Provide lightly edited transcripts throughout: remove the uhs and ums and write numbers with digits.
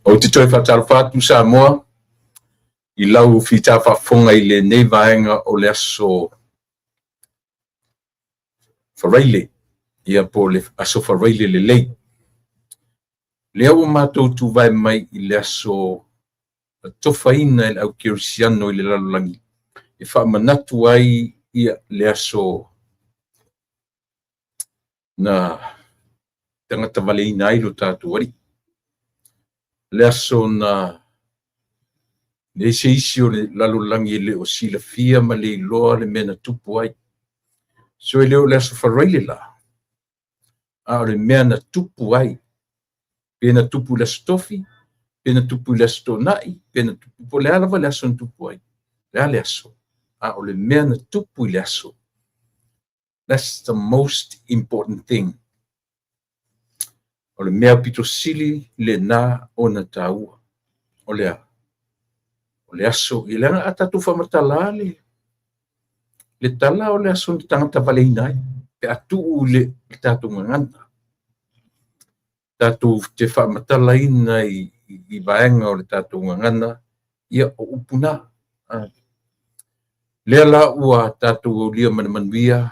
Ou te toe faatalofa atu, Samoa, i lau fita faafofoga i lenei vaega o le aso Faraile, ia po o le aso Faraile lelei. Lea ua matou tuvae mai i le aso na tofaina e le au kerisiano i le lalolagi e faamanatu ai ia le aso na tagatavaleina ai lo tatou Alii. Le aso na leai se isi o le lalolagi e le o silafia ma le iloa le mea na tupu ai. So e le o le aso Faraile la, a o le mea na tupu ai. Pe na tupu i le aso Tofi, pe na tupu i le aso Toonai, pe na tupu po o le a lava le aso na tupu ai. Le a le aso, a o le mea na tupu i le aso. That's the most important thing. O le mea pito sili lena ona taua. O le a? O le aso, i leaga a tatou faamatala le tala o le aso na tagatavaleina ai, pe a tuu i le tatou gagana. Tatou te faamatalaina i vaega o le tatou gagana, ia o upu na. Lea la ua tatou aulia ma le manuia,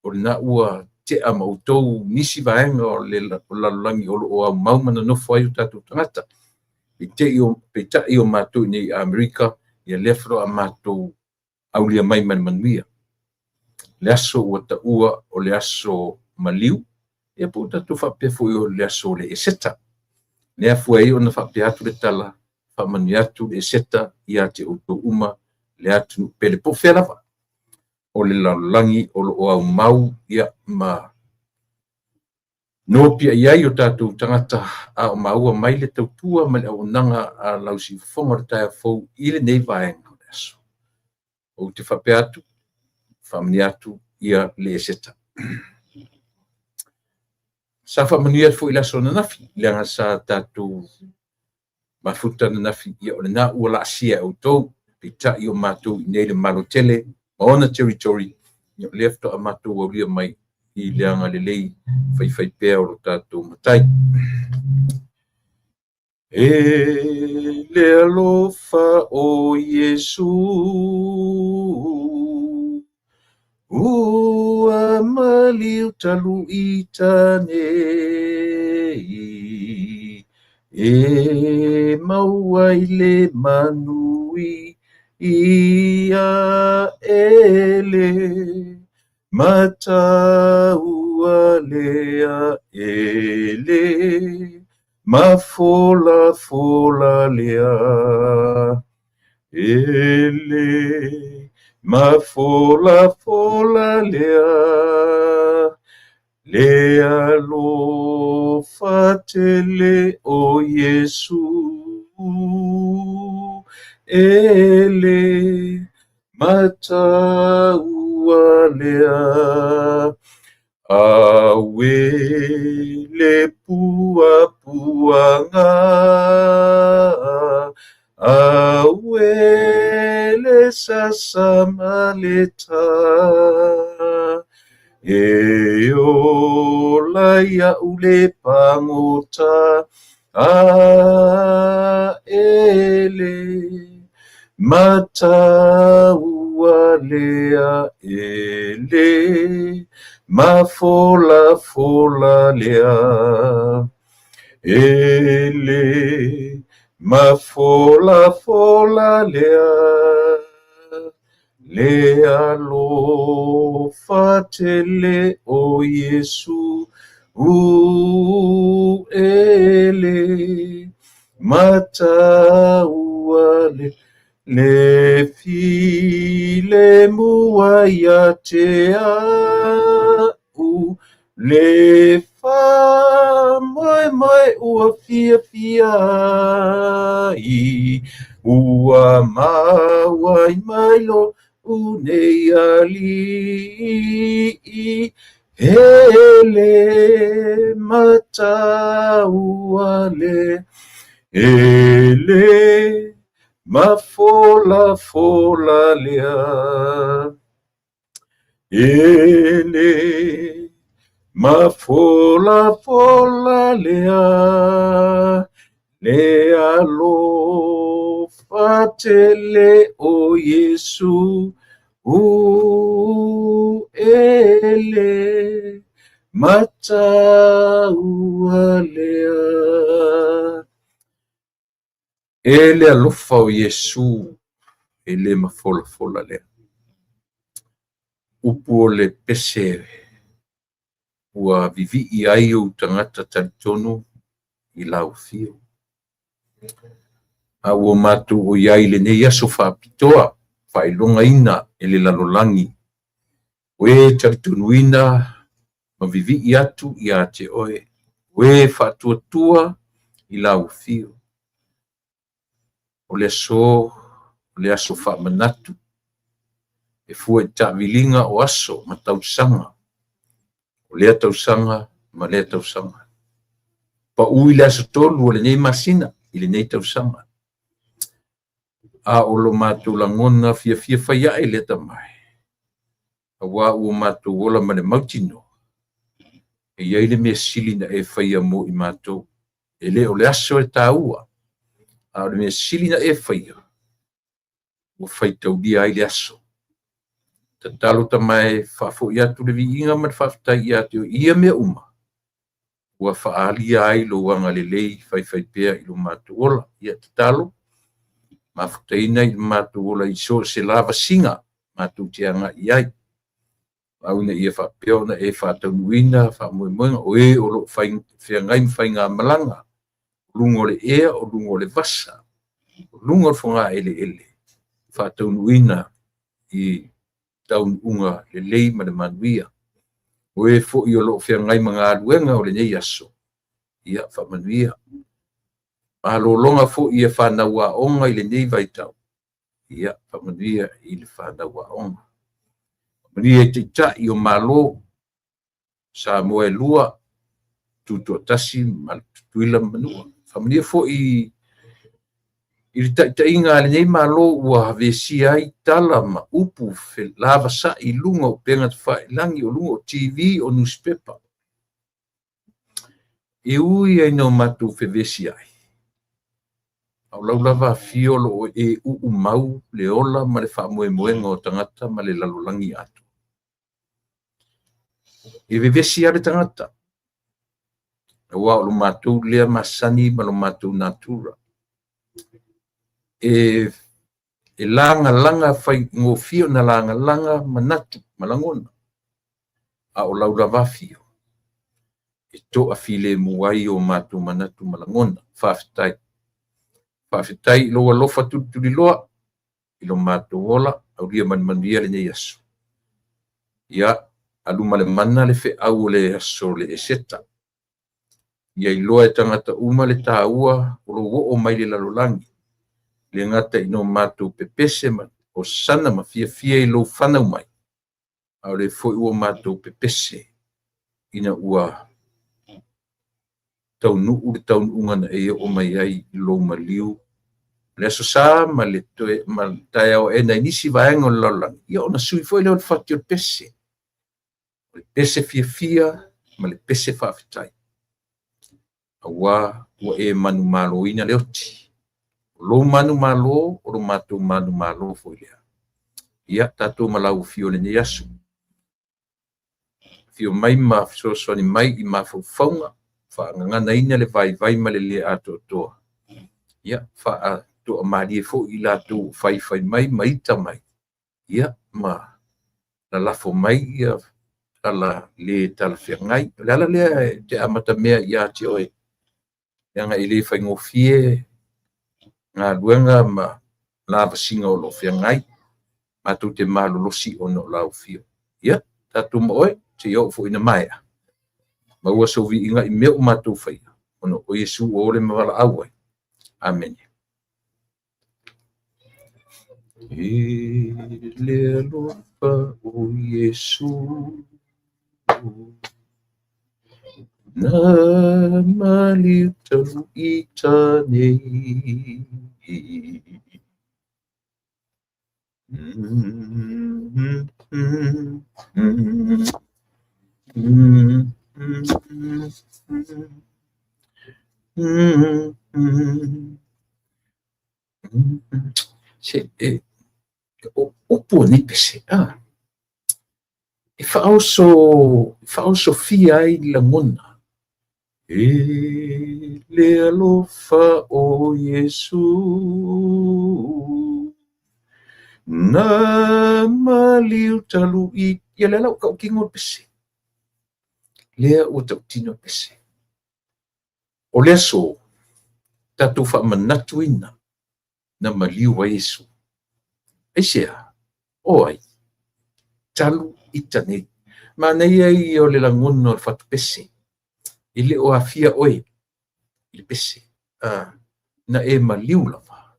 o lena ua tea ma outou nisi vaega o le lalolagi o lo o aumau ma nonofo ai o tatou tagata. Peitai o matou i nei Amerika, ia lea faatoa matou aulia mai ma le manuia. Le aso ua taua o le aso maliu, ia po o tatou faapea foi o le aso o le Eseta. Lea fua ai ona faapea atu le tala, faamanuia atu le Eseta ia te outou uma le atunuu pele po o fea lava o le lalolagi o lo o aumau ia ma nopia i ai o tatou tagata a o maua mai le tautua ma le auaunaga a lau siufofoga o le taeao fou i lenei vaega o le aso. Ou te faapea atu, faamanuia atu ia le Eseta. Sa faamanuia foi i le aso ananafi, leaga sa tatou mafuta ananafi, ia o lena ua laasia e outou, peitai o matou i nei le Malo tele ma ona territory, ia o lea faatoa matou aulia mai i le agalelei faifaipea o lo tatou Matai. E le alofa o Iesu ua maliu talu i tanei e maua i le manui ia ele mataua lea ele mafolafola lea ele mafolafola lea le alofa tele o Iesu ele mataua lea aue le puapuaga aue le sasa ma le tā e ola ia'u le pagota a ele mataua lea ele mafolafola lea ele mafolafola lea le alofa tele o Iesu u ele mataua le le filemu ai ia te a'u le faamoemoe ua fiafia ai ua maua ai mai lo'u nei alii ele mataua le ele. Mafolafola lea. E le mafolafola lea, le alofa tele o Iesu, e le mataua lea. E le alofa o Iesu e le mafolafola lea. Upu o le pese ua vivii ai ou tagata talitonu i lau afio. A ua matou o i ai i lenei aso faapitoa, faailogaina e le lalolagi, o e talitonuina ma vivii atu ia te oe, o e faatuatua i lau afio. O le aso, o le aso faamanatu, e fua i taaviliga o aso ma tausaga, o lea tausaga ma lea tausaga. Pau i le aso 3 o lenei masina i lenei tausaga. A o lo matou lagona fiafia fai ae lea tamae, aua ua matou ola ma le mautinoa, e i ai le mea sili na e faia mo i matou. E le o le aso e taua, a o le mea sili na e faia, ua faitaulia ai le aso. Tatalo tamae, faafoi atu le viiga ma le faafetai ia te oe i ia mea uma, ua faaalia ai lou agalelei faifaipea i lo matou ola. Ia tatalo, mafutaina i lo matou ola i so o se lavasiga matou te agai i ai. Au ina ia faapea ona e faataunuuina faamoemoega o e o lo o feagai ma faigamalaga, o luga o le ea, o luga o le vasa, o luga o le fogaeleele, faataunuuina i taunuuga lelei ma le manuia. O e foi o lo o feagai ma galuega o lenei aso, ia faamanuia. Malologa foi ia fanau aoga i lenei vaitau, ia faamanuia i le fanau aoga. Faamanuia i Taitai o Malo, Samoa e lua, Tutoatasi ma Tutuila ma Manua. Faamanuia foi i le taitaiga a lenei Malo ua vesia ai tala ma upu felavasai i luga o upega tafailagi, o luga o TV, o newspaper. E ui ai ina o matou fevesiai, a o lau lava afio o lo o e uumau le ola ma le faamoemoega o tagata ma le lalolagi atoa. E vevesi lava le tagata, aua o lo matou lea masani ma lo matou natura. E lagalaga faigofie ona lagalaga manatu ma lagona, a o lau lava afio, e toafilemu ai o matou manatu ma lagona. Faafetai. Faafetai i lou alofa tulituliloa i lo matou ola, aulia ma le manuia lenei aso. Ia, alu ma le mana le feau o le aso o le Eseta. Ia iloa e tagata uma le taua o lou oo mai le lalolagi. Le gata i no matou pepese ma osana ma fiafia i lou fanau mai, a o le foi ua matou pepese ina ua taunuu le taunuuga na e oo mai ai i lou maliu. Le aso sa ma le toe ma le taeao aena i nisi vaega o le lalolagi, ia ona sui foi lea o le fati o le pese. O le pese fiafia ma le pese faafetai. Aua ua e manumaloina le oti. O lou manumalo, o lo matou manumalo foi lea. Ia, tatou ma lau afio i lenei aso. Afio mai ma fesoasoani mai i mafaufauga, faagaganaina le vaivai ma le le atoatoa. Ia, faatoamalie foi i latou faifai mai ma ita mai, ia, ma lalafo mai ia tala le talafeagai. O le ala lea e te amatamea ia te oe, leaga e le faigofie galuega ma lavasiga o lo o feagai, matou te malolosi ona o lau afio. Ia, tatou ma oe, seia oo foi ina maea, maua sou viiga i mea ua matou faia, ona o Iesu ua ole ma valaau ai. Amene. E le alofa o Iesu, na maliu talu i tanei. Se e o upu o nei pese, e faaoso, faaosofia ai lagona. E le alofa o Iesu na maliu talu i ia lea la ua tautino le pese. Lea ua tautino le pese. O le aso, tatou faamanatuina na maliu ai Iesu. Aisea? O ai? Talu ita nei. Manaia ia o le lagona o le fatupese. E le o aafia oe i le pese. Na e maliu lava.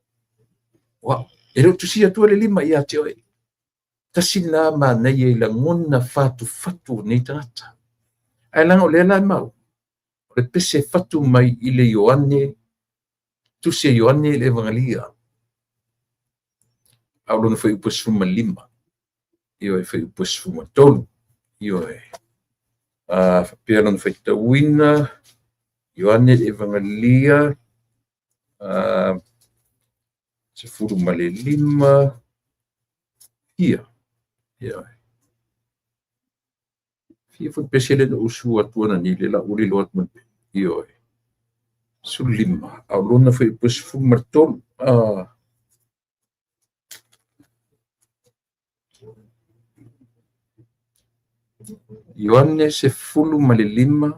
O au. E le o tusia atua le lima ia te oe. Tasi lena manaia i lagona fatufatu o nei tagata. Ae leaga o lea la e mau, o le pese e fatu mai i le Ioane, tusi a Ioane i le Evagalia, a o lona fuaiupu e 15, ioe, fuaiupu e 13, ioe. Faapea lona faitauina, Ioane le Evagalia, 15, fia, ioe. Fia foi pese lea na ou sua atu ananei, lea la ua lilo atu ma le, ioe. 15, a o lona fuaiupu e 13. Ioane 15,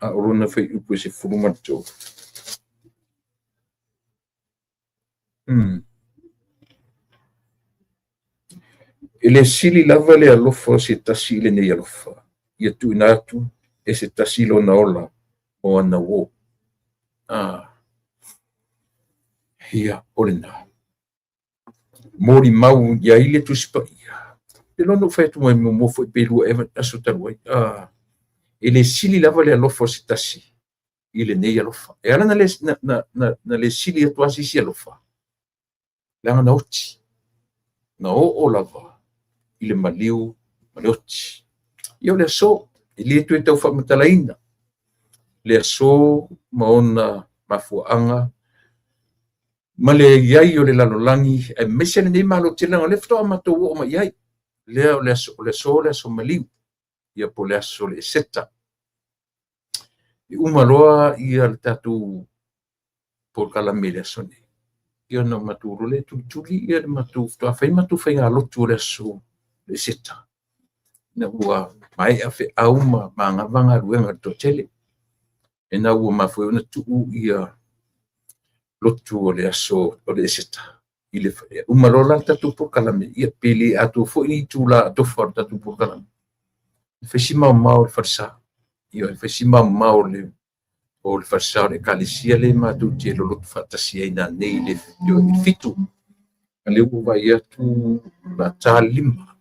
a o lona fuaiupu e 13. E le sili lava le alofa o se tasi i lenei alofa, ia tuuina atu e se tasi lona ola mo ana uō. Ia, o lena. Molimau i ai le Tusi Paia. E iloa na ou fai atu mai muamua foi pe lua ea aso talu ai. E le sili lava le alofa o se tasi i lenei alofa. E ala na le sili atu lava se isi alofa, leaga na oti, na oo lava i le maliu ma le oti. Ia o le aso, e le toe tau faamatalaina le aso ma ona mafuaaga ma le i ai o le lalolagi, aemaise lenei Malo tele, leaga o lea faatoa matou oo mai i ai. Lea o le aso, o le aso, o le aso maliu, ia po o le aso o le Eseta. E uma loa ia le tatou polokalame i le aso nei, ia ona matou o loa lea e tulituli ia le matou, faatoa fai matou faigalotu o le aso o le Eseta, ina ua maea feau ma manava galuega i le toatele. Ina ua mafua ai ona tuu ia lotu o le aso o le Eseta. I le uma loa la le tatou polokalame, ia pe le atoa foi ni itula atofa o le tatou polokalame, e fai si maomao o le falesa. Ia, e fai si maomao o le falesa o le Ekalesia lea matou te lolotu faatasi ai nanei i le 7. A lea ua vaai atu la ta 5.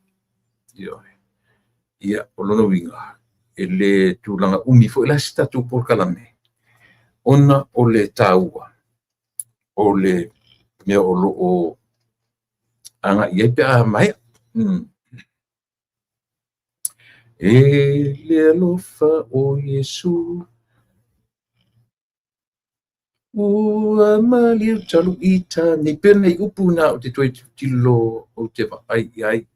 Ia, o lona uiga, e le tulaga umi foi la se tatou polokalame, ona o le taua o le mea o lo o agai ai pe a maea. E le alofa o Iesu, ua maliu talu ita nei. Pei o nai upu na ou te toe tilotilo ou te vaai i ai.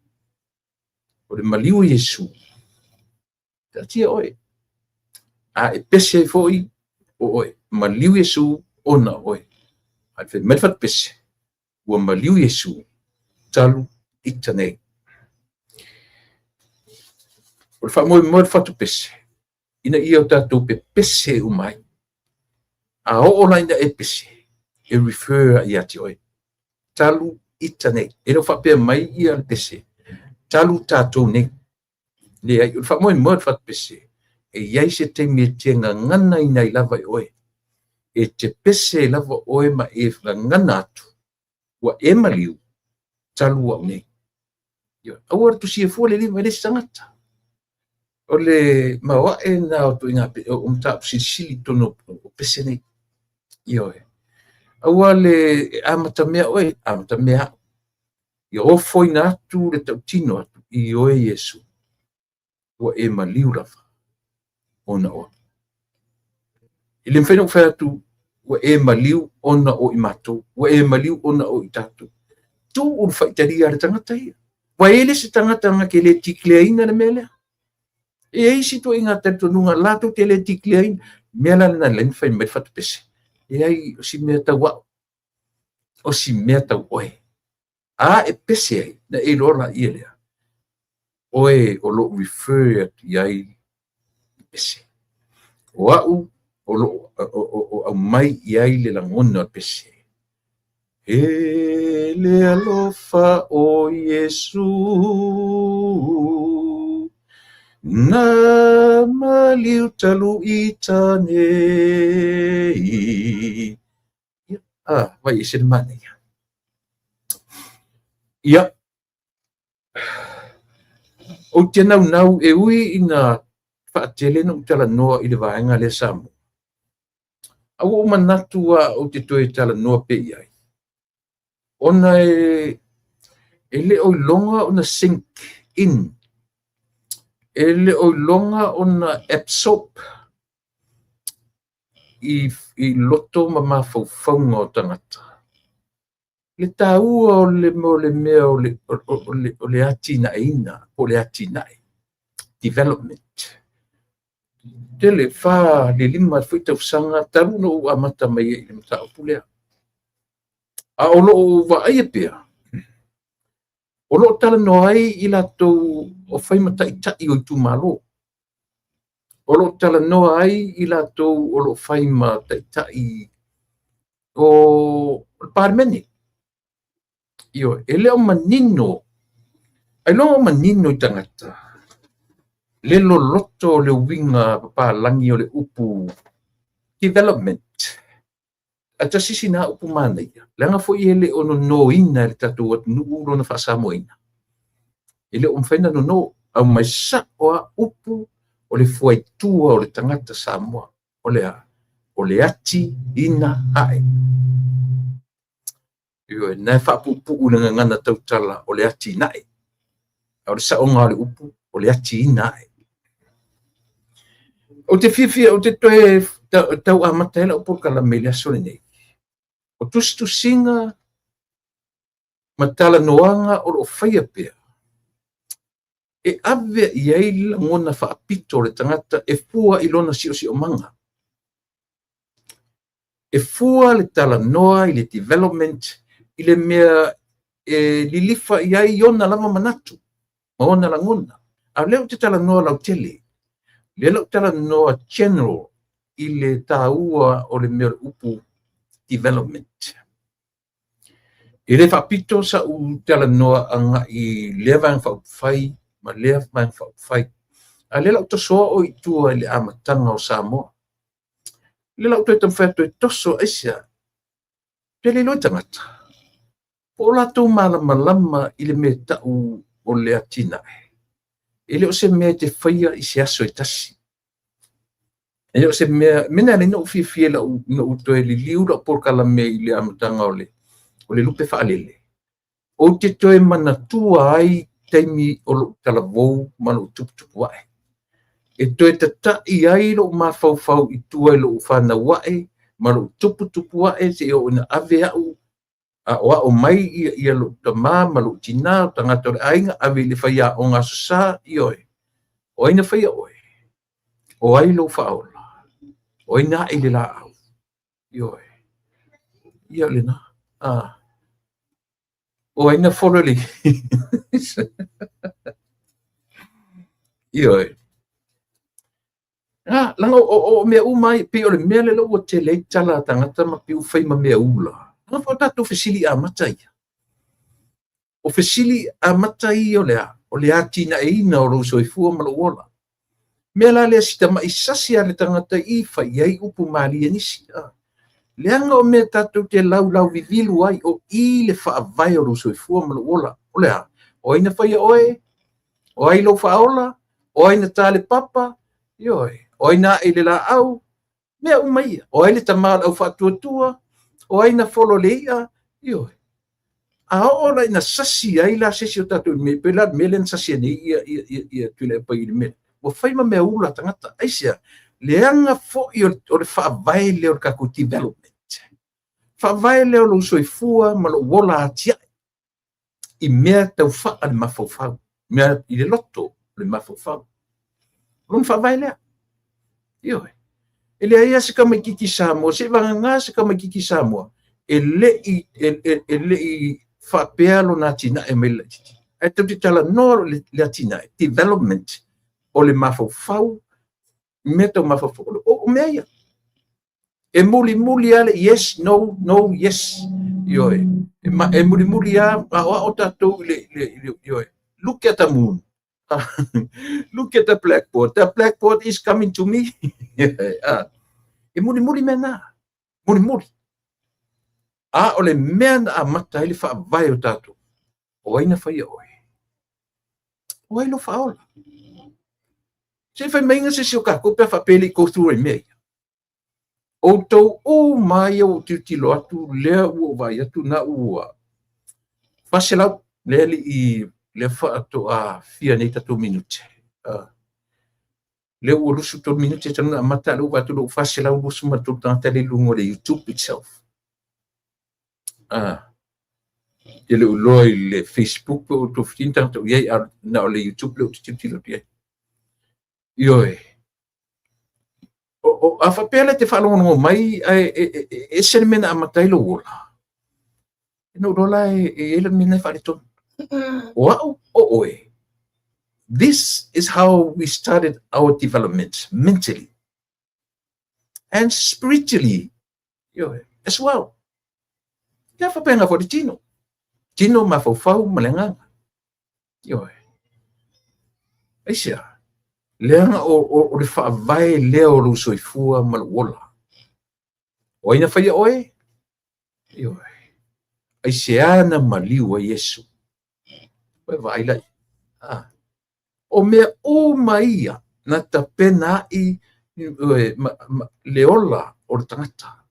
O le maliu o Iesu, taatia oe. A e pese ai foi o oe, maliu Iesu ona o oe. A fai mai le fatupese, ua maliu Iesu talu ita nei. O le faamoemoe o le fatupese, ina ia o tatou pepese uma ai. A oo la ina e pese, e refer ia te oe. Talu ita nei. E le o faapea mai ia le pese, talu tatou nei. Leai, o le faamoemoe o le fatupese, e i ai se taimi e te gagana ina ai lava i oe. E te pese ai lava oe ma e gagana atu, ua e maliu, talu au nei. Aua le tusia fua le lima i le isi tagata. O le maoae na o ituaiga o mataupu silisili i totonu o pese nei. Ioe. Aua le amatamea oe, amatamea a'u. Ia ofoina atu le tautino atu, Ioe Iesu, ua e maliu lava ona o a'u. E le mafai ona ou fai atu ua e maliu ona o i matou, ua e maliu ona o i tatou. Tuu le faitalia a le tagata ia. Ua e le se tagata na te le declare-ina le mea lea. E i ai isi ituaiga talitonuga latou te le declare-ina. Mea la lena e fai mai le fatupese. Leai, o si mea tau a'u, o si mea tau oe. A e pese ai, na e iloa laia lea. Oe o loo refer atu i ai le pese. O a'u o loo aumai i ai le lagona o le pese. E le alofa o Iesu na maliu talu i tanei. Ia, vai ese le manaia. Ia, ou te naunau e ui ina faatele na ou talanoa i le vaega lea Samoa. A ua ou manatu lava ou te toe talanoa pea i ai. Ona e le o iloga ona sink in. E le o iloga ona absorb i loto ma mafaufauga o tagata. Le taua o le mea o le atinaeina, po o le atinae, development. Tele, 4 i le 5 foi tausaga talu na ou amata mai ai i le mataupu lea. A o loo vaaia pea, o loo talanoa ai i latou o fai ma taitai o itumalo. O loo talanoa ai i latou o loo fai ma taitai o le Palemene. Ioe, e le o manino, ailoga o manino i tagata le loloto o le uiga papalagi o le upu development. Ae tasi sina upu manaia, leaga foi e le o nonoina e le tatou atunuu lona faasamoaina. E le o mafai ona nono, aumai sao lava upu o le fuaitua o le tagata Samoa. O le a? O le ati ina ae. Ioe, na e faapuupuu i le gagana tautala o le atinae. A o le saoga o le upu, o le ati ina ae. Ou te fiafia, ou te toe tau amata ai lau polokalame i le aso lenei. O tusitusiga ma talanoaga o loo faia pea, e ave i ai le lagona faapito o le tagata e fua i lona siosiomaga. E fua le talanoa i le development i le mea e lilifa i ai ona lava manatu ma ona lagona. A o lea ou te talanoa lautele, lea lau talanoa general i le taua o le mea o le upu development. E le faapito sa'u talanoa agai lea vaega faaupufai ma lea vaega faaupufai. A lea lau toso o i tua i le amataga o Samoa. Le lau toe taumafai atu e toso aisea. Pe le iloa tagata. Po o latou malamalama i le mea tau o le atinae. E le o se mea e te faia i se aso e tasi. E le o se mea, mena le no fiafia lau no toe liliu lau polokalame i le amataga o le lupe faalele. Ou te toe manatua ai taimi o lou talavou ma lou tuputupu ae. E toe tata'i ai lou mafaufau i tua i lou whanau ae, ma lou tuputupu ae se i oo ina ave a'u a'oa'o mai ia lou tamā ma lou tinā o tagata o le aiga, ave i le faiaoga Aso Sa, ioe. O ai na faia oe? O ai lou faaola? O ai na ae i le laau? Ioe. Ia lena. O ai na folo le Ioe. Langa o mea uma ai, pei o le mea le ua tele ai tala a tagata ma pei ua fai ma mea ula. Langa foi o tatou fesili amata ia. O fesili amata ia o le a? O le atinaeina o lou soifua ma lou ola. Mea la lea si tamai sasi a le tagata i fai ai upu malie nisi. Leaga o mea tatou te laulau vivilu ai o i le faavae o lou soifua ma lou ola. O le a? O ai na faia oe? O ai lou faaola? O ai na tā le papa? Ioe. O ai na ae i le laau? Mea uma ia. O ai le tama o le au faatuatua? O ai na folo i le i'a? Ioe. A oo la ina sasi ai la se isi o tatou i le mea, pei la le mea lea na sasi ai nei ia, ia, ia, ia Tuilaepa i le mea, ua fai ma mea ula tagata. Aisea? Leaga foi o le faavae lea o le tatou development. Faavae lea o lou soifua ma lou ola atiae i mea tau faa le mafaufau, mea i le loto o le mafaufau. O lona faavae lea. Ioe. E leai lava se tamaitiiti Samoa, seiavagana se tamaitiiti Samoa e le i e le i faapea lona atinae mai le laitiiti. Ae tatou te talanoa i le atinae, development o le mafaufau, mea tau mafaufau, o mea ia. E mulimuli lava le yes, no, no, yes. Ioe. E mulimuli lava aoao tatou i le, ioe. Look at the moon. Look at the blackboard. The blackboard is coming to me. E mulimuli mea na. Mulimuli. A o le mea na amata ai le faavae o tatou, o ai na faia oe? O ai lou faaola? Se i fai maiga se isi o tatou pe a faapea e le i go through ai mea ia. Outou uma ia ua ou tilotilo atu, lea ua ou vaai atu na ua 400 lea le i lea faatoa fia nei tatou minute. Lea ua 23 minute talu ona amata, lea ua vaai atu lea ua 423 tagata lea i luga o le YouTube itself. Te le o iloa i le Facebook pe o outou fetini tagata o i ai, a na o le YouTube lea ou te tilotilo atu i ai. Ioe. A faapea la e te faalogologo mai ae e ese le mea na amata ai lou ola, na ou iloa la e i ai le mea na e faaletonu. O au, o oe. This is how we started our development mentally and spiritually, ioe, as well. Ia faapena foi le tino. Tino, mafaufau ma le agaga. Ioe. Aisea? Leaga o le faavae lea o lou soifua ma lou ola. O ai na faia oe? Ioe. Aisea na maliu ai Iesu? Oe vaai la i. Ah. O mea uma ia na tapena ai le ola o le tagata.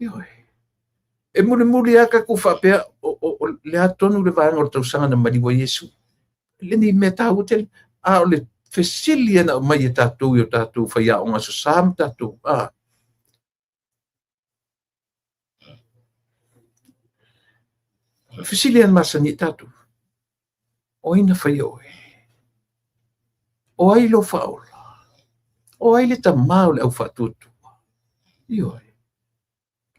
Ioe. E mulimuli lava tatou faapea o le a tonu le vaega o le tausaga na maliu ai Iesu. Lenei mea taua tele. A o le fesili na aumai e tatou i o tatou faiaoga aso sa ma tatou, a. O le fesili na masani ai tatou, o ai na faia oe? O ai lou faaola? O ai le tama o le aufaatuatua? Ioe.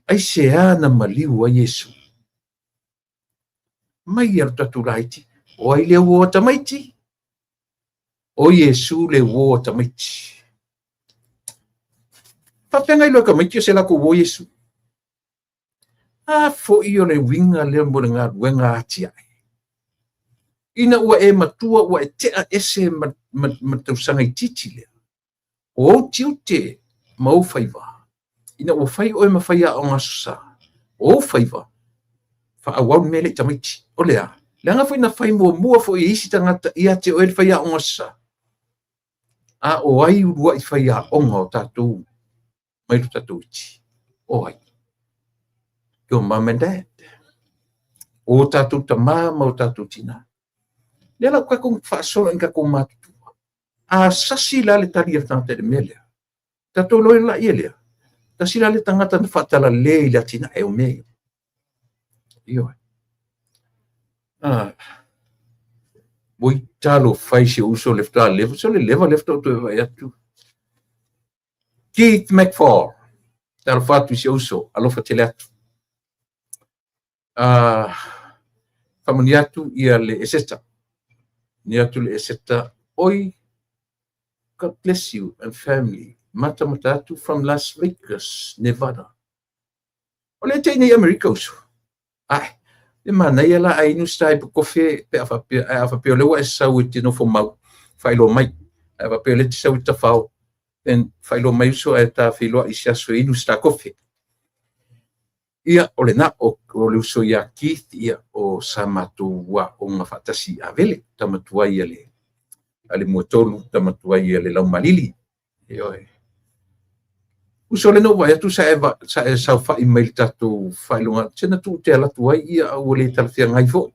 Aisea na maliu ai Iesu? Mai ia lo tatou laiti, o ai le uo a tamaiti? O Iesu le uo a tamaiti. Faapea iloa tamaiti o se latou uo Iesu. A foi o le uiga lea mo le galuega atiae. Ina ua e matua ua e tea ese ma tausaga itiiti lea, o ou tiute ma ou faiva, ina ua fai oe ma faiaoga aso sa, o ou faiva, faaauau le mea lea i tamaiti. O le a? Leaga foi na fai muamua foi e isi tagata ia te oe le faiaoga aso sa. A o ai uluai faiaoga o tatou mai lo tatou iti? O ai? Your mom and dad. O tatou tama ma o tatou tina. Lea la ua tatou faasolo i tatou matutua. A sasi la le tali a le tagata i le mea lea, tatou iloa la ia lea, tasi la le tagata na faatalale i le atinae o mea ia. Ioe. Ah. Oi talofa e si ou uso le faatoa leva, so le leva lea faatoa ou toe vaai atu. Keith McFall, talofa atu i si ou uso, alofa tele atu. Faamanuia atu ia le Eseta. Ni atu le Eseta, oi, God bless you and family. Matamata atu from Las Vegas, Nevada. O le te nei Amerika uso. Ai, le manaia la ai inu se taipu kofe pe a faapea, ae a faapea o lea ua e sau e te nofo mau, faailoa mai. Ae a faapea o lea e te sau i tafao, then faailoa mai uso ae ta feiloai i se aso e inu se ta kofe. Ia, o lena, o le uso ia Keith, ia, o sa matou aoga faatasi i Avele, tama tuai a le, a le Muatolu, tama tuai a le Laumalili. Ioe. Uso lea na ou vaai atu sa e, sa e saofai mai le tatou faailoga, se na tuu te alu atu ai ia a ua le talafeagai foi.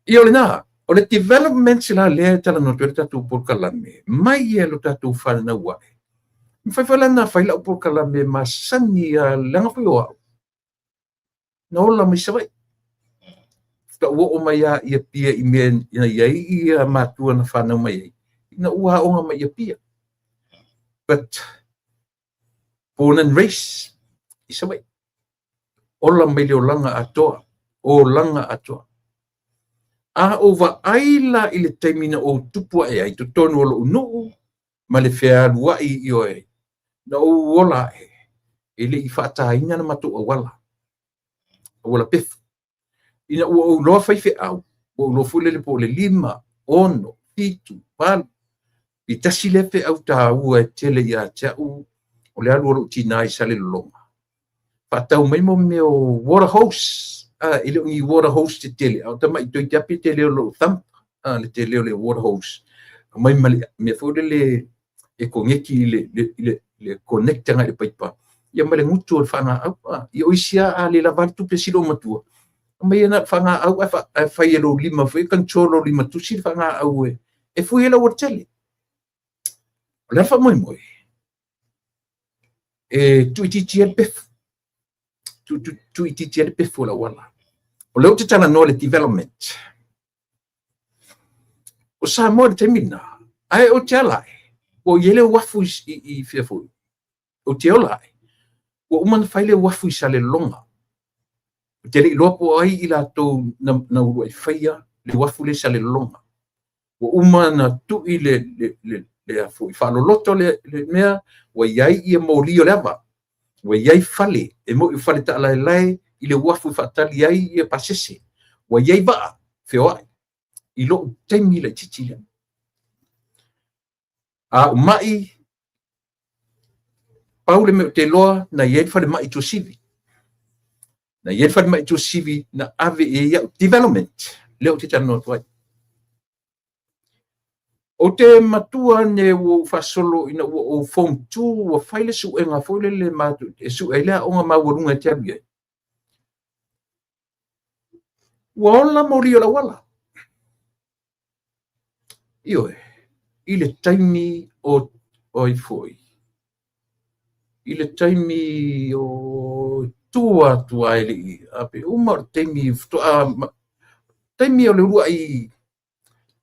Ia o lena, o le development la lea e talanoa atu ai le tatou polokalame, mai ia lo tatou fananau ae. Mafai foi la ona fai lau polokalame masani lava, leaga foi o au, na ola mai Savaii. Faatoa ou oo mai lava i Apia i mea na i ai ia matua na fanau mai ai, ina ua aoga mai i Apia. But born and raised i Savaii. Ola mai le olaga atoa, olaga atoa. A ou vaai la i le taimi na ou tupu ae ai totonu o lou nuu ma le fealuai ioe, na ou ola ae, e le i faataina le matou auala, auala pefu. Ina ua ou iloa faifeau, ua ou iloa foi lele po o le 5, 6, 7, 8. I tasi lea feau taua e tele ia te au, o le alu o lou tinā i Salelologa. Faatau mai mo mea o water hose. E le o ni water hose tetele, a o tamai toeitiiti tele o lou thumb, le tele o le water hose. Aumai ma le mea foi lele e koneti i le connect agai i le paipa, ia ma le gutu o le faagaau. Ia o isi lava a le lava le tupe si lou matua, aumai ia na o le faagaau ae fai e lou lima foi, control lou lima tusi le faagaau e fui ai le aualatele. O le a le faamoemoe? E tuuitiitia ai le pefu. Tuuitiitia ai le pefu o le auala. O lea ou te talanoa i le development. O Samoa i le taimi lena, ae ou te ala ae, ua i ai le uafu i fea foi, ou te ola ae, ua uma ona fai le uafu i Salelologa. Ou te le i iloa po o ai i latou na uluai faia le uafu lea i Salelologa. Ua uma ona tui le foi faaloloto le mea, ua i ai ia moli o le ava, ua i ai fale, e moni o fale taalaelae i le uafu e faatali ai ia pasese, ua i ai vaa feoai i lou taimi laitiiti lea. A ou mai, pau le mea ou te iloa, na i ai le falemai i Tuasivi. Na i ai le falemai i Tuasivi na ave i ai au development, lea ou te talanoa atu ai. Ou te matua ane ua ou faasolo ina ua ou form 2, ua fai le suega foi lele e sue ai le aoga maualuga e te alu i ai. Ua ola moli o le auala. Ioe, i le taimi o ai foi, i le taimi o tua atu ai le i, a pe uma o le taimi faatoa, taimi o le uluai,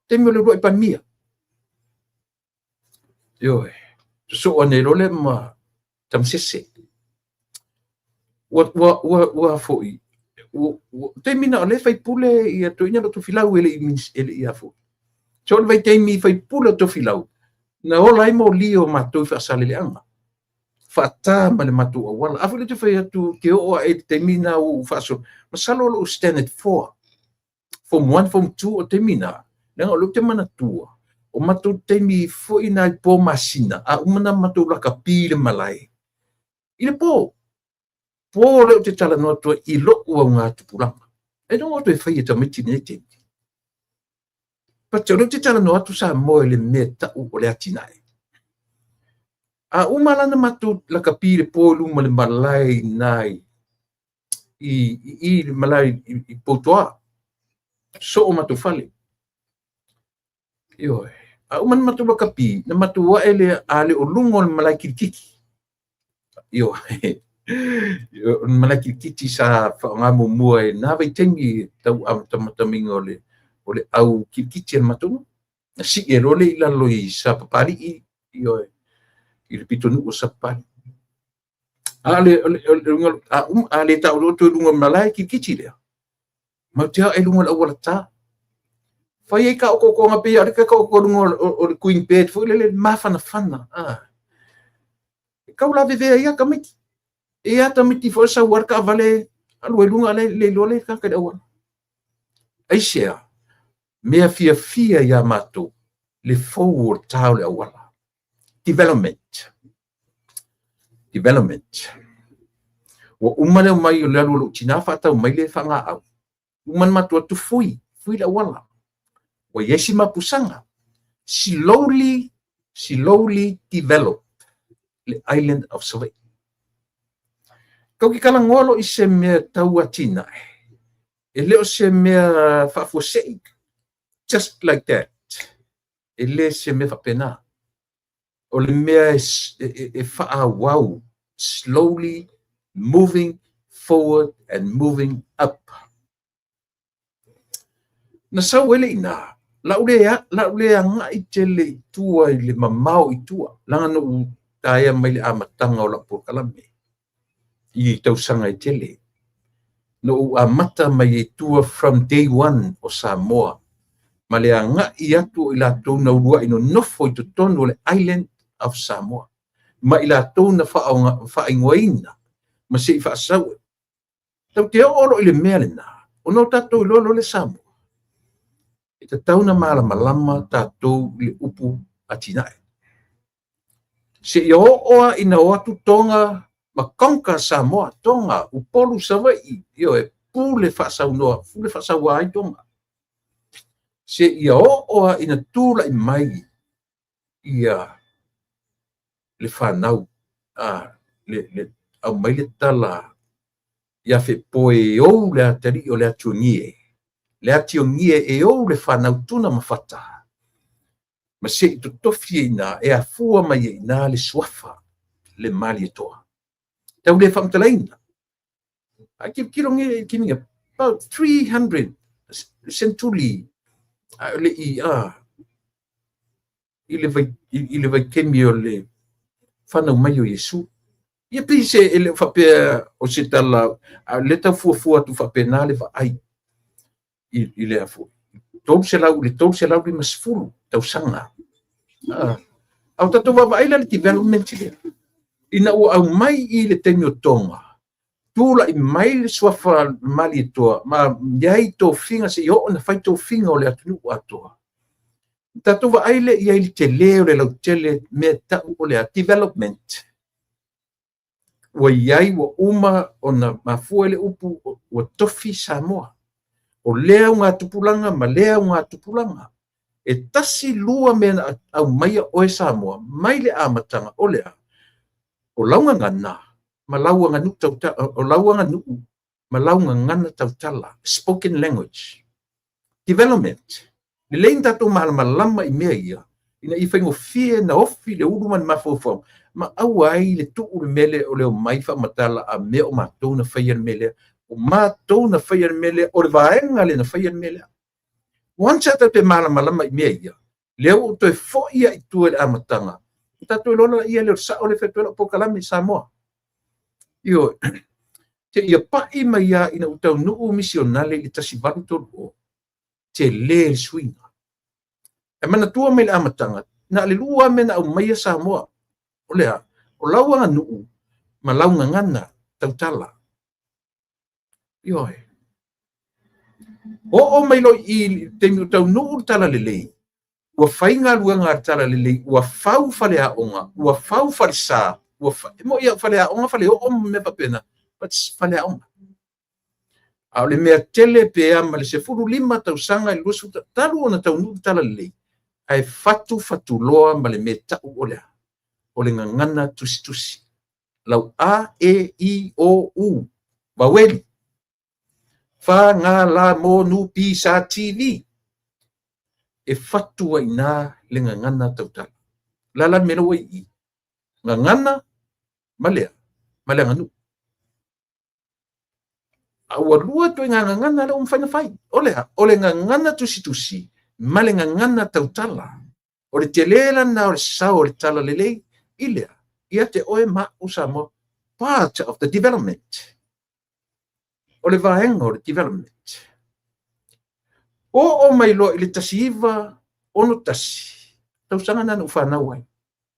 taimi o le uluai Palemia. Ioe, sosoo ane loa lea ma Tamasese. Ua foi, ua, taimi na o lea faipule ia toeaina o Tofilau e le i a foi. So o le vaitaimi faipule o Tofilau, na ola ai moli o matou i Faasaleleaga. Faata ma le matou auala. A foi lea te fai atu te oo ae i le taimi na ua ou faasolo, masalo o lou standard 4, form 1, form 2 o taimi na, leaga o lea ou te manatua, o matou taimi foi na i po masina, a uma na matou lakapi i le malae, i le po, po lea ou te talanoa atu ai i lou augatupulaga. E no toe fai e tamaiti lenei taimi. But o lea ou te talanoa atu Samoa i le mea tau o le atinae. A uma la na matou lakapi i le po i luma le malae i na i le malae i Poutoa. Soo matou fale. Ioe. A uma na matou lakapi, na matou ae le a le o luga o le malae kilikiti. Ioe. O le malae kilikiti sa faaaoga muamua e na vaitaimi tau amatamataga o le au kilikiti a le matou nuu. Na sii e loa le i lalo i Sapapalii, ioe, i le pitonuu o Sapapalii. A le a le taoto i luga o le malae kilikiti lea, matou te ae i luga o le auala ta. Fai ai ka okokoga pei o le ka okoko luga o le queen bed foi lele mafanafana. E tau lavevea ai tamaiti. E ia tamaiti foi sau le taavale alu ai luga le le iloa le tagata i le auala. Aisea, mea fiafia ia matou le fou o le ta o le auala. Development. Development. Ua uma le omai o le alu o lou tina faatau mai le faagaau. Uma na matou atu fui, fui le auala. Ua i ai si mapusaga. Slowly Slowly develop le island of Savaii. Tatou te talanoa loa i se mea tau atinae, e le o se mea faafuasei, just like that. E le se mea faapena. O le mea e faaauau, slowly moving forward and moving up. Na sau ai le i ina, lau le, lau le agai tele i tua i le mamao i tua, leaga na ou taea mai le amataga o lau polokalame i tausaga e tele. Na ou amata mai i tua from day one o Samoa, ma le agai atu o i latou na uluai nonofo i totonu o le Island of Samoa, ma i latou na faaigoaina ma se i faasau. Tatou te oo loa i le mea lena, ona o tatou iloa loa le Samoa, e tatau ona malamalama tatou i le upu atinae. Seia oo lava ina o atu Toga ma conquer Samoa, Toga, Upolu, Savaii, ioe, pule faasaunoa, pule faasaua ai Toga. Seia oo lava ina tulai mai ia le fanau, a, le, aumai le tala ia Fepoe e ou le atalii o le Atiogie, le Atiogie e ou le fanau tuna ma fata, ma se i totofi ai i ina, e afua mai ai i ina le suafa, le Malietoa. Tau le faamatalaina. Ae tilotilo nei kimi about 300 century a o le i a i le vaitaimi o le fanau mai o Iesu. Ia pei se e le o faapea o se tala, a o lea tau fuafua atu faapena le vaai i le afua. 300 i le 350 tausaga. A o tatou vaavaai la i le development lea, ina ua aumai i le taimi o Toga, tulai mai le suafa Malietoa ma i ai tofiga seia oo ina fai tofiga o le atunuu atoa. Tatou vaai lea i ai i le tele o le lautele, mea tau o le a? Development. Ua i ai, ua uma ona mafua i le upu, ua tofi Samoa. O lea augatupulaga ma lea augatupulaga. E tasi lua mea na aumaia oe Samoa mai le amataga o le a? O lau gagana ma lau aganuu tautala, o lau aganuu ma lau gagana tautala, spoken language. Development. Lelei na tatou malamalama i mea ia, ina ia faigofie na ofi le ulu ma le mafaufau, ma aua ai le tuu le mea lea o le omai faamatala a mea o matou na faia le mea lea, o matou na faia le mea lea, o le vaega lea na faia le mea lea. Once a tatou malamalama i mea ia, lea ua ou toe foi lava i tua i le amataga, na tatou iloa lea lea o le sao lea e fai atu ai lau polokalame i Samoa. Ioe, seia pai mai lava ina ua taunuu misionale i le 1830, tele le suiga. E manatua mai le amataga, na o le lua lava mea na aumaia Samoa, o le a? O lau aganuu ma lau gagana tautala. Ioe. Oo mai loa i i le taimi ua taunuu le talalelei, ua fai galuega a le talalelei, ua fau faleaoga, ua fau falesa, ua fa... e moni lava o faleaoga, faleoo ma mea faapena, but faleaoga. A o le mea tele pe a ma le 15 tausaga i le 20 talu ona taunuu le talalelei, ae fatu fatuloa ma le mea tau o le a? O le gagana tusitusi. Lau A, E, I, O, U, vaueli. Fa, ga, la, mo, nu, pi, sa, ti, vi. E fatu ai i ina le gagana tautala. O le a la le mea lea ua i i? Gagana ma le a? Ma le aganuu. A ua lua ituaiga gagana lea ua mafai ona fai. O le a? O le gagana tusitusi ma le gagana tautala. O le tele la lena o le sao o le talalelei i le a? Ia te oe ma au Samoa. Part of the development. O le vaega o le development. Oo mai loa i le 1961, tausaga lena na ou fanau ai.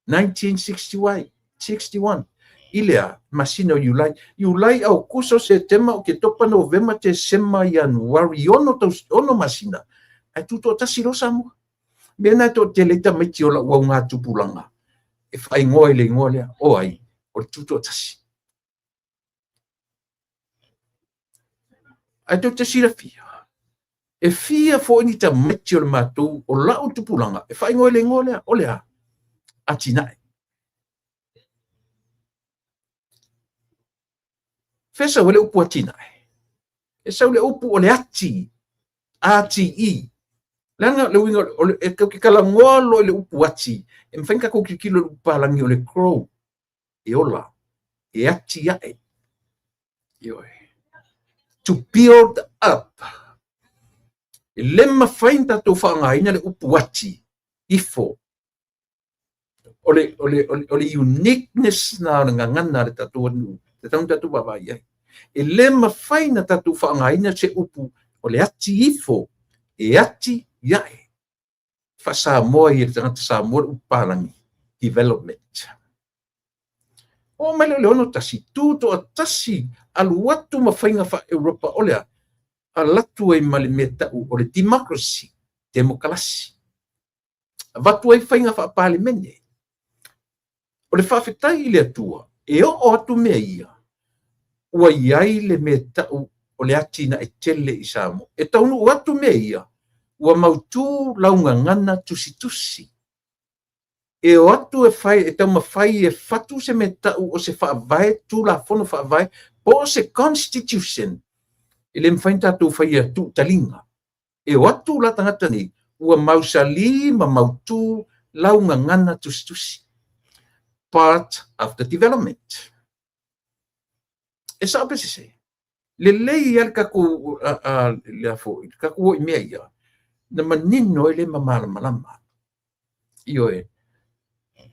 1961, 61, i le a? Masina o Iulai. Iulai, Aokuso, Setema, Oketopa, Novema, Tesema, Ianuari, 6 masina, ae tutoatasi loa Samoa. Mea na e toatele ai tamaiti o lau augatupulaga e faaigoa i le igoa lea, o ai? O le tutoatasi. Ae tou te silafia, e fia foi ni tamaiti o le matou, o lau tupulaga, e faaigoa i le igoa lea, o le a? Atinae. Fea sau ai le upu atinae? E sau le upu o le ati, A-T-E. Leaga le uiga o le, e tatou te talanoa loa i le upu ati, e mafai ona tatou tilotilo i le upu palagi o le grow, e ola, e ati ae. Ioe. To build up. E le mafai ona tatou faaaogaina le upu ati ifo. O le uniqueness na o le gagana a le tatou atunuu, e tatau ona tatou vaavaai i ai. E le mafai ona tatou faaaogaina se upu o le ati ifo, e ati ae. Faa-Samoa i le tagata Samoa le upu palagi, development. Oo mai lea i le 61, tu toatasi alu atu ma faiga faa-Europa o le a? Alu atu ai ma le mea tau o le democracy, demokalasi. Avatu ai faiga faa-Palemene. O le faafetai i le Atua, e oo atu mea ia, ua i ai le mea tau o le atinae tele i Samoa. E taunuu atu mea ia, ua mautu lau gagana tusitusi. E o atu e fai, e taumafai e fatu se mea tau o se faavae, tulafono faavae, po o se constitution, e le mafai ona tatou faia tuutaliga. E o atu la tagata nei, ua mausali ma mautu lau gagana tusitusi. Part of the development. E sao pe sese? Lelei lava le tatou, le foi, le tatou o i mea ia, na manino ai le ma malamalama. Ioe.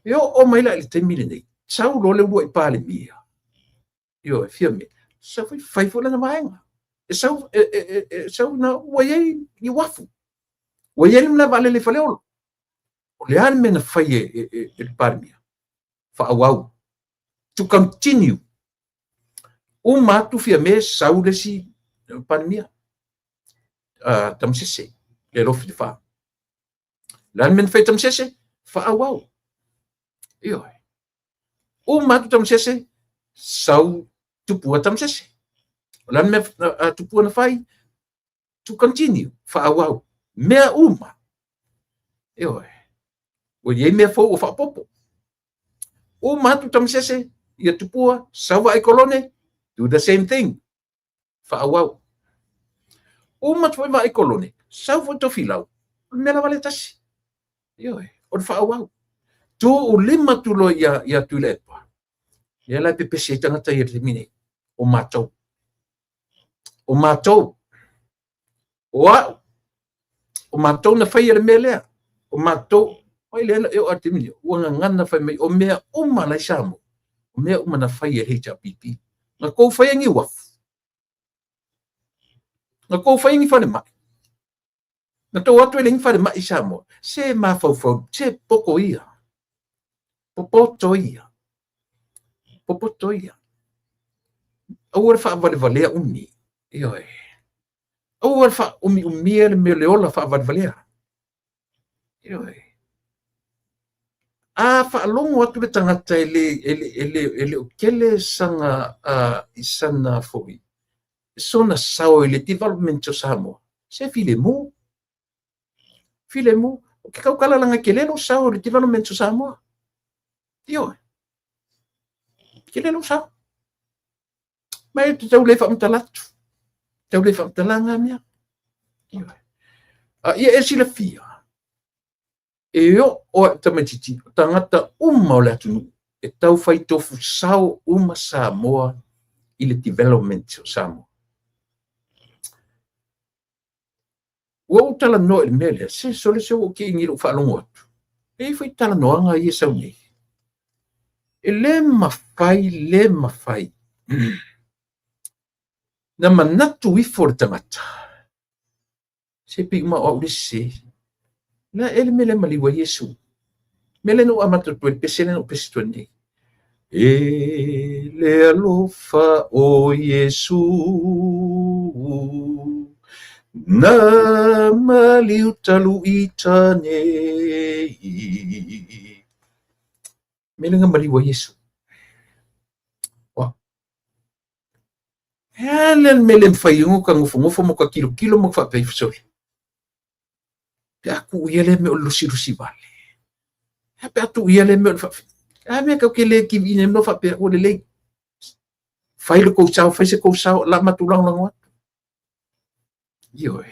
E oo mai la i le taimi lenei, sau loa le uluai Palemia, ioe, Fiame, sau foi fai foi lana vaega. E sau, e sau na ua i ai ni uafu. Ua i ai le malae vaalele i Faleolo. O le a le mea na fai e le Palemia? Faaauau. To continue. Uma atu Fiame, sau le isi Palemia, Tamasese, Lealofi Lefa. Le a le mea na fai e Tamasese? Faaauau. Ioe. Uma atu Tamasese, sau Tupua Tamasese. O le a le mea a Tupua na fai? To continue. Faaauau. Mea uma. Ioe. Ua i ai mea fou ua faaopoopo. Uma atu Tamasese, ia Tupua, sau Vaai Kolone, do the same thing. Faaauau. Uma atu foi Vaai Kolone, sau foi Tofilau, o le mea lava le tasi. Ioe, o le faaauau. Tuulima atu loa ia Tuilaepa, lea la e pepesi ai tagata ia i le taimi nei, o matou. O matou. O au. O matou na faia le mea lea. O matou. Ai lea e oo atu i le taimi nei, ua gagana fai mai, o mea uma la i Samoa, o mea uma na faia e le HRPP. Na tou faia ni uafu. Na tou faia ni falemai. Na tou atu e le ni falemai i Samoa. Se mafaufau, se poto ia. Popoto ia. Popoto ia. Aua le faavalevalea umi. Ioe. Aua le faaumiumia le mea o le ola faavalevalea. Ioe. A faalogo atu le tagata e le o tele sana, i sana foi, sona sao i le development o Samoa, se filemu. Filemu. O ke tautala laga e tele lou sao i le development o Samoa. Ioe. Tele lou sao. Ma e te tau le faamatala atu. Tau le faamatala ngā mea. Ioe. A ia e silafia, e oo a tamaitiiti, o tagata uma o le atunuu, e tau fai tofu sao uma Samoa i le development o Samoa. Ua ou talanoa i le mea lea, se sole se ua ou kiʻi lou faalogo atu. E i ai foi talanoaga ia e sau nei. E le mafai, le mafai na manatu ifo le tagata, se pei uma o au le sese. La e le mea lea maliu ai Iesu. Mea lea na ou amata atu ai le pese lea na ou pese atu ai nei. E le alofa o Iesu, na maliu talu ita nei. Mea lea na maliu ai Iesu. Wa. E a le mea le mafai ai ona ta nofonofo ma ta tilotilo ma ta faapea ifo, sole. Pe a tuu ia lea mea o le lusilusi vale. E a pe a tuu ia lea mea o le faafe. A mea kau ke le kiviina ai no faapea ua lelei. Fai le kou sao, fai se kou sao, la matou lagolago atu. Ioe.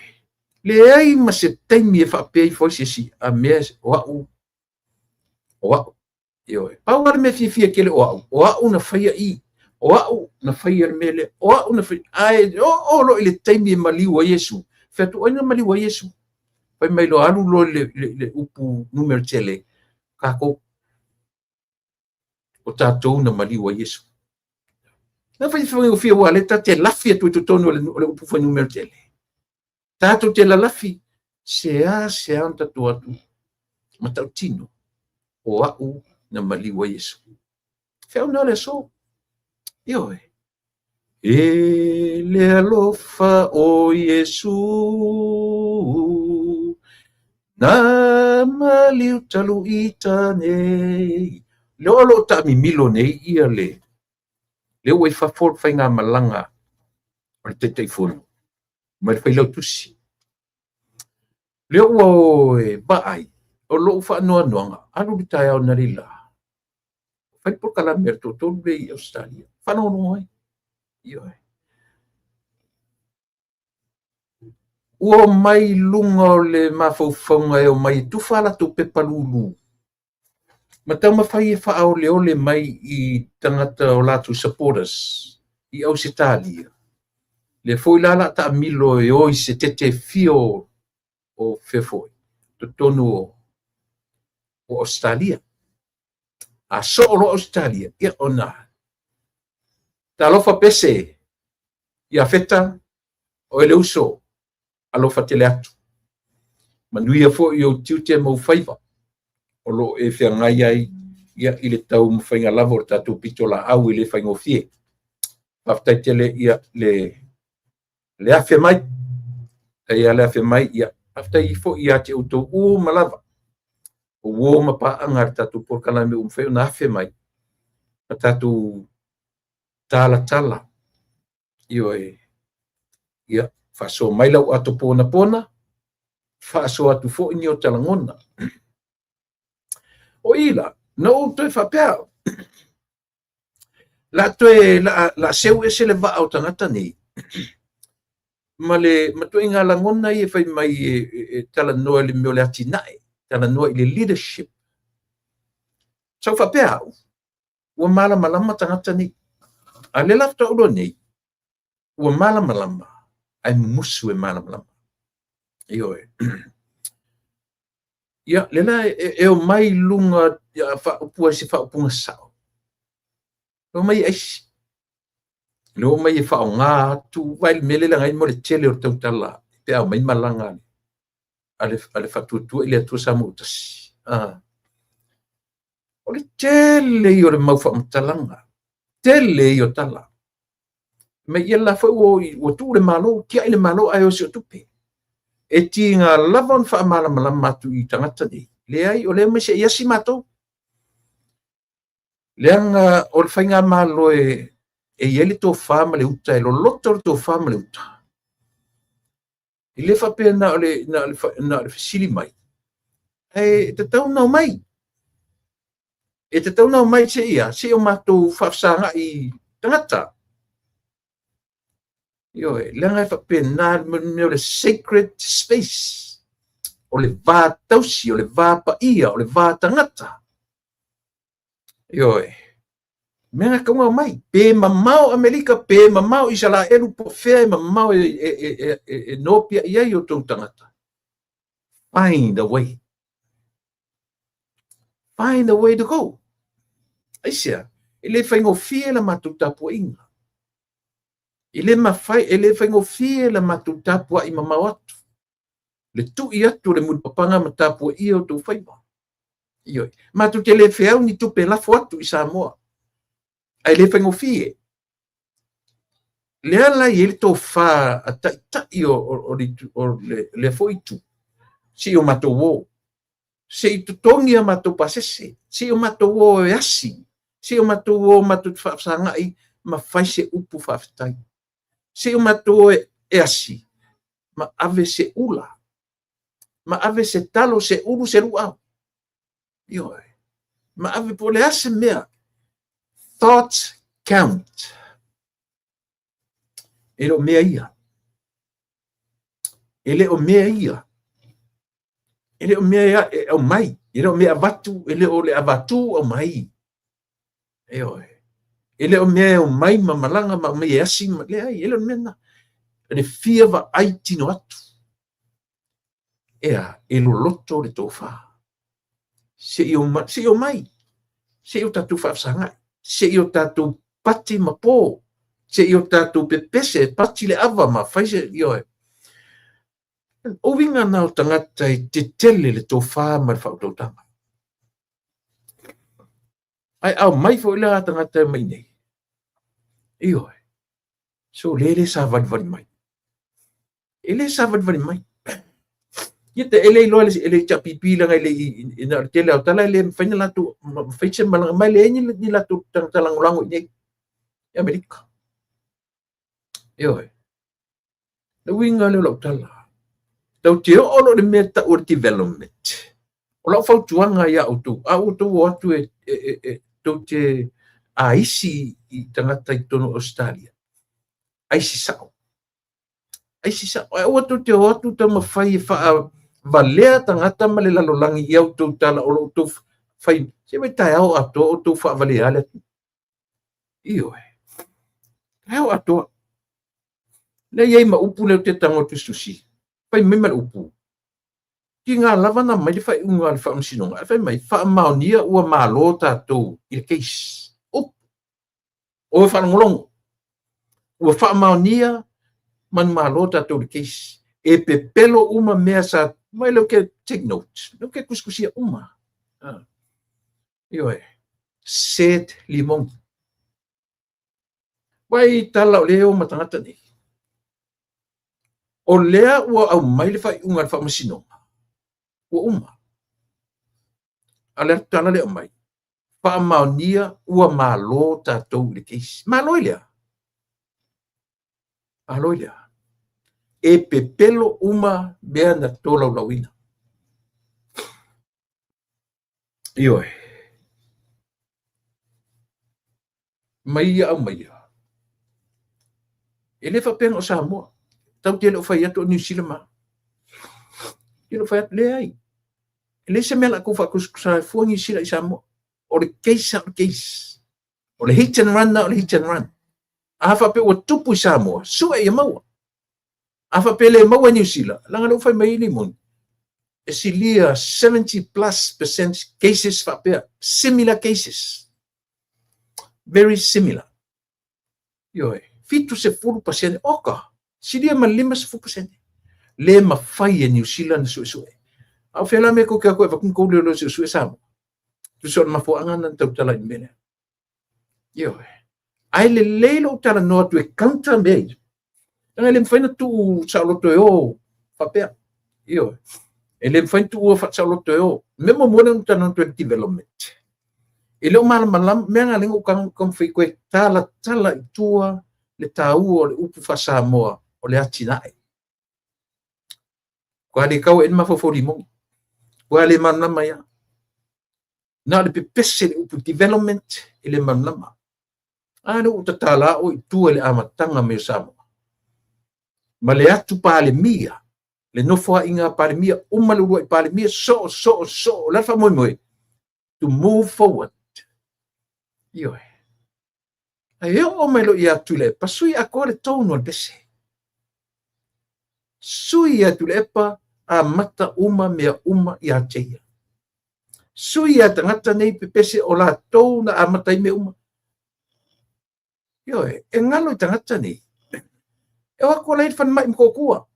Leai ma se taimi e faapea ifo ai se isi a mea o au, o au. Ioe. Pau lava le mea fiafia tele o au, o au na faia i, o au na faia le mea lea, o au na faia, ae oo loa i le taimi e maliu ai Iesu, fai atu, o ai na maliu ai Iesu? Fai mai loa, alu loa i le upu numera tele, tatou. O tatou na maliu ai Iesu. Na fai faigofie aua lea ta te lafi atu i totonu o le upu fuainumera tele. Tatou te lalafi, sea sea ona tatou atu matautino o au na maliu ai Iesu. Feau na o le aso. Ioe. E le alofa o Iesu na maliu talu ita nei. Lea o lo o taamimilo nei ia le lea ua i fafo le faigamalaga o le Taitaifono ma le Failautusi. Lea ua o e vaai, o lou faanoanoaga, alu le taeao analeila, fai le polokalame a le toatolu lea i Ausetalia, faalogologo ai. Ioe. Ua omai i luga o le mafaufauga e omai e tufa a latou pepa lulu ma taumafai e faaoleole mai i tagata o latou supporters i Ausetalia. Lea foi la la taamilo e o i se tete fia o fea foi, totonu o Ausetalia. A soo loa Ausetalia, ia ona talofa pese ia Feta, oe le uso, alofa tele atu. Manuia foi ou tiute ma ou faiva o lo o e feagai ai ia i le taumafaiga lava o le tatou pitolaau e le faigofie. Faafetai tele ia le afe mai, ia le afe mai, ia faafetai foi ia te outou uma lava, o uo ma paaga a le tatou polokalame ua mafai ona afe mai, ma tatou talatala, ioe, ia faasoa mai lau ato ponapona, faasoa atu foi ni o ta lagona. O i la, na ou toe faapea, la toe la seu ese le vaa o tagata nei, ma le matuaiga lagona ia e fai mai e talanoa i le mea o le atinae, talanoa i le leadership. Sa ou faapea au, ua malamalama tagata nei. A lea la faatoa ou iloa nei, ua malamalama, ae mumusu e malamalama. Ioe. Ia, lea la e omai i luga, ia, faaupu ai se faaupuga sao. E omai e aisi. E omai e faaaoga atu, vai le mea lea leaga ai mo le tele o le tautala pe a omai malaga a le Faatuatua i le Atua Samoa ua tasi. O le tele ia o le mau faamatalaga, tele ia o tala. Mai ia la foi ua tuu le Malo, tiai le Malo ae o se o tupe. E tiga lava ona faamalamalama atu i tagata nei. Leai, o lea mai se i asi matou. Leaga o le faigamalo e i ai le tofa ma le uta, e loloto le tofa ma le uta. E le faapea na o le fesili mai, ae tatau ona omai. E tatau ona omai se ia, se i o matou faafesagai tagata. Ioe, leaga e faapena le mea o le sacred space, o le va tausi, o le va paia, o le va tagata. Ioe, mea na taunga mai, pe mamao Amerika, pe mamao Isaraelu, po o fea e mamao e nopia i ai o tou tagata. Find a way. Find a way to go. Aisea, e le faigofie la matou tapuaiga. E le mafai, e le faigofie la matou tapuai mamao atu. Le tui atu o le mulipapaga ma tapuaia o tou faiva. Ioe. Matou te le feau ni tupe lafo atu i Samoa. Ae le faigofie. Lea la i ai le tofa a taitai o lea foi itu. Se i o matou o. Se i totogi a matou pasese. Se i o matou o e asi. Se i o matou o matou te faafesagai ma fai se upu faafetai. Se i o matou o e asi ma ave se ula. Ma ave se talo, se ulu, se luau. Ioe. Ma ave po o le a se mea. Thoughts count. E le o mea ia. E le o mea ia. E le o mea e aumai. E le o mea avatu, e le o le avatu aumai. Ioe. E le o mea e omai ma malaga ma aumai e asi ma leai, e le o le mea lena. O le fia vaai tino atu. Ea, e loloto le tofa. Se i omai, se i omai, se i o tatou faafesagai, se i o tatou pati ma po, se i o tatou pepese, pati le ava ma fai se, ioe. O uiga na o tagata e tetele le tofa ma le faautautaga. Ae aumai foi la tagata e omai nei. Ioe. So le le savalivali mai. E le savalivali mai. Ia te e le iloa e le HRPP leaga e le i na o le tele o tala e le mafai ona latou fai se malaga mai leai ni latou tagata lagolago i inei i Amerika. Ioe. Le uiga lea o lau tala, tatou te oo loa i le mea e tau o le development, o lau fautuaga ia outou, a ua outou o atu e, e, e, e tou te aisi i tagata i totonu o Ausetalia, aisi sao. Aisi sao. Ae aua tou te o atu taumafai e faavalea tagata ma le lalolagi i a outou tala o lo o outou fai, se vaai taeao atoa outou faavalea le atunuu. Ioe. Taeao atoa. Lea e i ai ma upu lea ou te tago tusitusi. Fai mai ma le upu. Tiga lava na aumai le faaiuga a le Faamasinoga, ae fai mai, faamaonia ua malo tatou i le case. Upu. O faalogologo. Ua faamaonia manumalo tatou i le case. E pepelo uma mea sa mai lea ou te take notes. Lea ou te tusitusia uma. Ah. Ioe. Said Limoni. Vaai tala o lea e o ma tagata nei. O lea ua aumai le faaiuga a le Faamasinoga, ua uma. A o le tala lea aumai, faamaonia ua malo tatou i le case. Malo i le a? Malo i le a? E pepelo uma mea na tolaulauina. Ioe. Mai ia aumaia. E le faapea na o Samoa. Tatou te le o fai atu o Niu Sila ma. Te le o fai atu, leai. E leai se mea o le a tou faatusatusa ai fua Niu Sila i Samoa. O le case lava o le case. O le hit and run lava o le hit and run. A faapea ua tupu i Samoa, sue ia maua. A faapea e le maua i Niu Sila, leaga o lea ua fai mai ai Limoni, e silia 70 plus percent cases faapea, similar cases. Very similar. Ioe, 70%, oka, silia ma le 50%. Le mafai e Niu Sila na suesue. A o fea la mea tou te o atu e avatu ni tou leoleo e suesue Samoa? Tusa o le mafuaaga lena na tautala ai i le mea lea. Ioe. Ae lelei lou talanoa atu e counter mea ia. Leaga e le mafai ona tuu saoloto e o faapea. Ioe. E le mafai ona tuua saoloto e o. Mea muamua lea na talanoa atu ai le development. E le o malamalama, mea na ala ai ona ou taumafai toe talatala i tua le taua o le upu faa-Samoa o le atinae. Ua le tau e mafaufau limoni. Ua le malamalama ia. Na o le pepese le upu development e le malamalama. A lea ua tatala oe i tua i le amataga mai o Samoa. Ma le atu Palemia, le nofoaiga a Palemia, uma le uluai Palemia, soo, soo, soo, o le a le faamoemoe? To move forward. Ioe. Ae oo mai loa ia Tuilaepa, sui atoa le tone o le pese. Sui ia Tuilaepa, amata uma mea uma ia te ia. Sui ia tagata nei pepese o latou na amata ai mea uma. Ioe, e galo i tagata nei. E o atu la i le falemai i Motootua.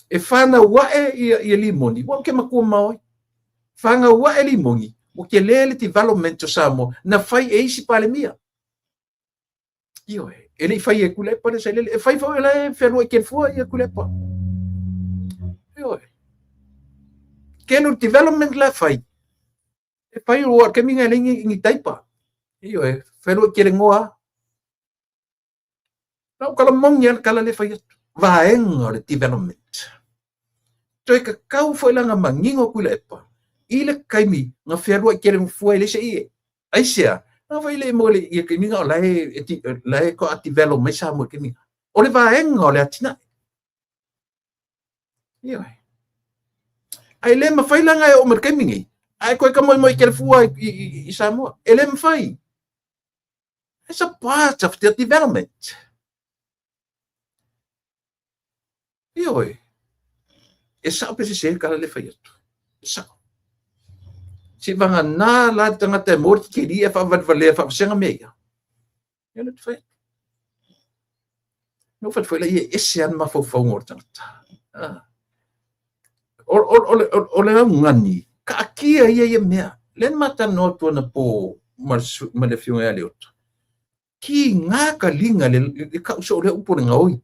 E fanau ae ia, ia Limoni, ua ou te matua mao ai. Fanau ae Limoni, ua tele le development o Samoa, na fai e isi Palemia. Ioe, e le i fai e Tuilaepa le sailele, e fai foi o la e fealuai tele fua ia Tuilaepa. Ioe. Tele o le development la e fai, e fai ua taimi na e leai ni, ni taipa. Ioe, fealuai tele noa. Na ou tala moni lava le tala lea e fai atu. Vaega o le development. Toe tatau foi la ona manino Tuilaepa. I le taimi na fealuai tele fua e leai se ie. Aisea? Na fai le mo le ia taimi na o la e la e toativelo mai Samoa i taimi. O le vaega o le atinae. Ioe. Ae le mafai la ona e oo mai le taimi nei, ae toe tamoemoe tele fua i Samoa. E le mafai. It's a part of the development. Ioe. E sao pe sese le tala le fai atu. E sao. Se vagana la le tagata e maua le kikeli e faavalevalea faavasega mea ia. Ia le fai. No fai foi la ia ese lava le mafaufauga o le tagata. Ah. O le augani, taatia ia ia mea. Lea na ma talanoa atu anapo ma le afioga ia Leota. Kiga ka liga le tau soo lea upu o le gaoi.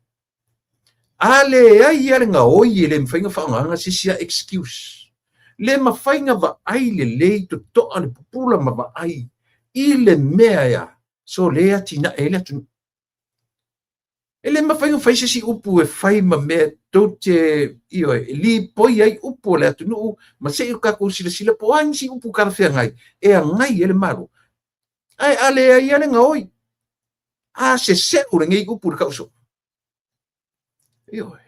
A leai ia le gaoi e le mafai ona faaaogaina se isi excuse. Le mafai ona vaai lelei totoa le pupula ma vaai i le mea ea so le atinae ai le atunuu. E le mafai ona fai se isi upu e fai ma mea tou te, ioe, e lipoi ai upu o le atunuu ma se i o tatou silasila po o a nisi upu talafeagai e agai ai le Malo. Ae a leai lava le gaoi, a seseu lenei upu i le tau soo. Ioe.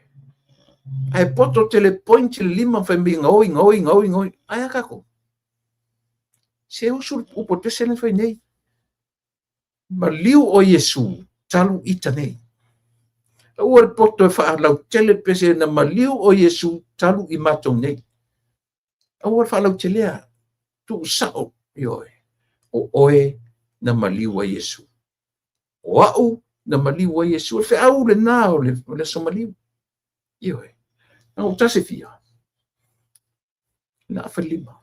Ae poto tele point le lima fai mai gaoi, gaoi, gaoi, gaoi. Ae a tatou? Se usu le upu o le pese lea na fai nei. Maliu o Iesu talu ita nei. Aua le poto e faalautele pese na maliu o Iesu talu i matou nei. Aua le faalautelea, tuu sao, ioe, o oe na maliu ai Iesu. O au na maliu ai Iesu. O le feau lena o le aso maliu. Ioe. Na ou tasi fia. Na afalima.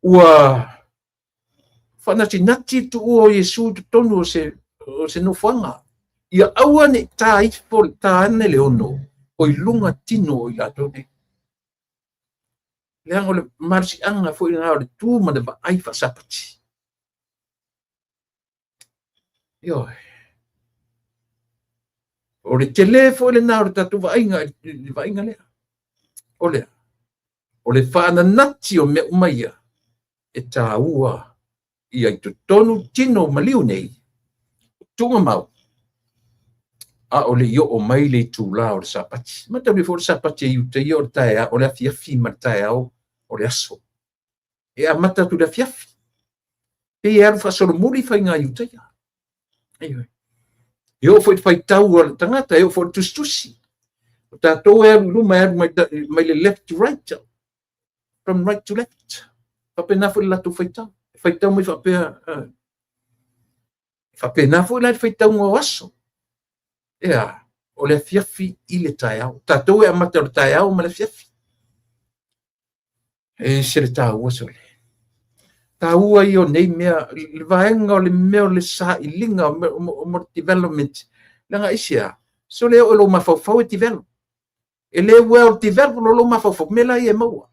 Ua faanatinati le tuua o Iesu i totonu o se nofoaga, ia aua ne i ta ifo, ta ane le ono o i luga tino o i latou nei. Leaga o le malosiaga foi lena o le tu ma le vaai faasapati. Ioe. O le tele foi lena o le tatou vaaiga i le vaaiga lea. O le a? O le faananati o mea uma ia e taua ia i totonu tino maliu nei, tuugamau, a o le i oo mai le itula o le Sapati. Mataulia foi o le Sapati a Iutaia o le taeao, o le afiafi ma le taeao o le aso. E amata atu i le afiafi. Pei e alu faasolomuli faiga a Iutaia. Ioe. E oo foi i le faitau a le tagata, e oo foi i le tusitusi. O tatou e alu i luma, e alu mai le left to right, from right to left. Faapena foi le latou faitau. E faitau mai faapea, faapena foi la le faitauga o aso. Ea, o le afiafi i le taeao. Tatou e amata o le taeao ma le afiafi. E ese le taua sole. Taua ia o nei mea, le vaega o le mea o le sailiga mo le development. Leaga aisea, sole e oo i lou mafaufau e develop. E le well develop lo lou mafaufau, mea la ia e maua.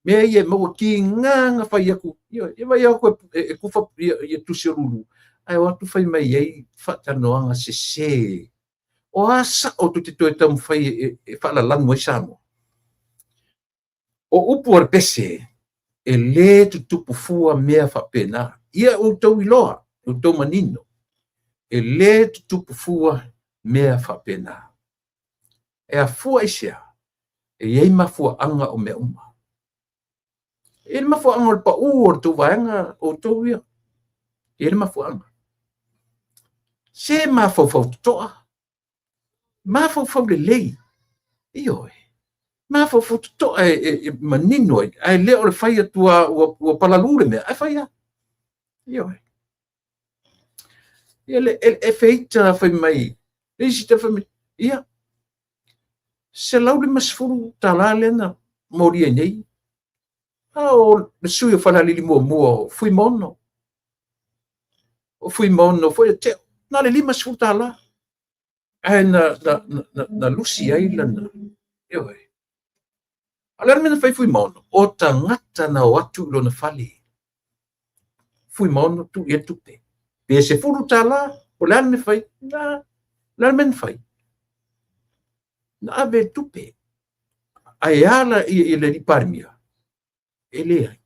Mea ia e maua, kiga na fai atu, ia vai atu e kufa ia tusi o lulu, ae o atu fai mai ai faatalanoaga sese. O a sao tou te toe taumafai e faalalanu ai Samoa? O upu a le pese, e lē tutupu fua mea faapena. Ia outou iloa, outou manino, e lē tutupu fua mea faapena. E afua aisea? E i ai mafuaaga o mea uma. E i ai le mafuaaga o le paū o le tou vaega, outou ia. E i ai le mafuaaga. Se mafaufau totoa, mafaufau lelei, ioe, mafaufau totoa e manino ai, ae le o le fai atu lava ua palalū le mea, ae fai lava. Ioe. Ia le e feita fai mai, le isi tala fai mai, ia, $150 lea na molia ai nei. A o le sui o Falealili muamua o Fuimaono. O Fuimaono foi o Teo, na o le $50. Ae na lusi ai lana, ioe. A o le a le mea na fai Fuimaono? O tagata na o atu i lona fale. Fuimaono tuu i ai le tupe. Pe $10, o le a le mea fai? Na, le a le mea na fai? Na ave le tupe. Ae a la i le alii Palemia? E leai.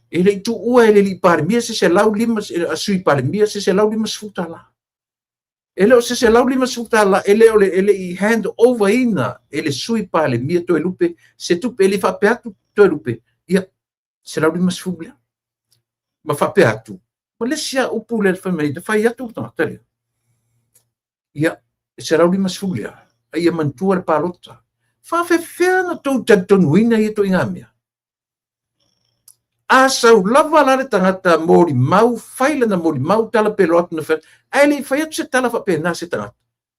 E le i tuua e le alii Palemia se 105, Sui Palemia se $150. E le o se $150, e le o le, e le i hand over ina e le Sui Palemia Toelupe se tupe, e le i faapea atu Toelupe, ia, 150 lea. Ma faapea atu, ma le isi lava upu lea fai mai, na fai atu le tagata lea. Ia, 150 lea, a ia manatua le palota. Faafefea na tou talitonuina ia ituaiga mea? A sau lava la le tagata molimau, fai lana molimau, tala pelo atu na fai, ae le i fai atu se tala faapena se tagata.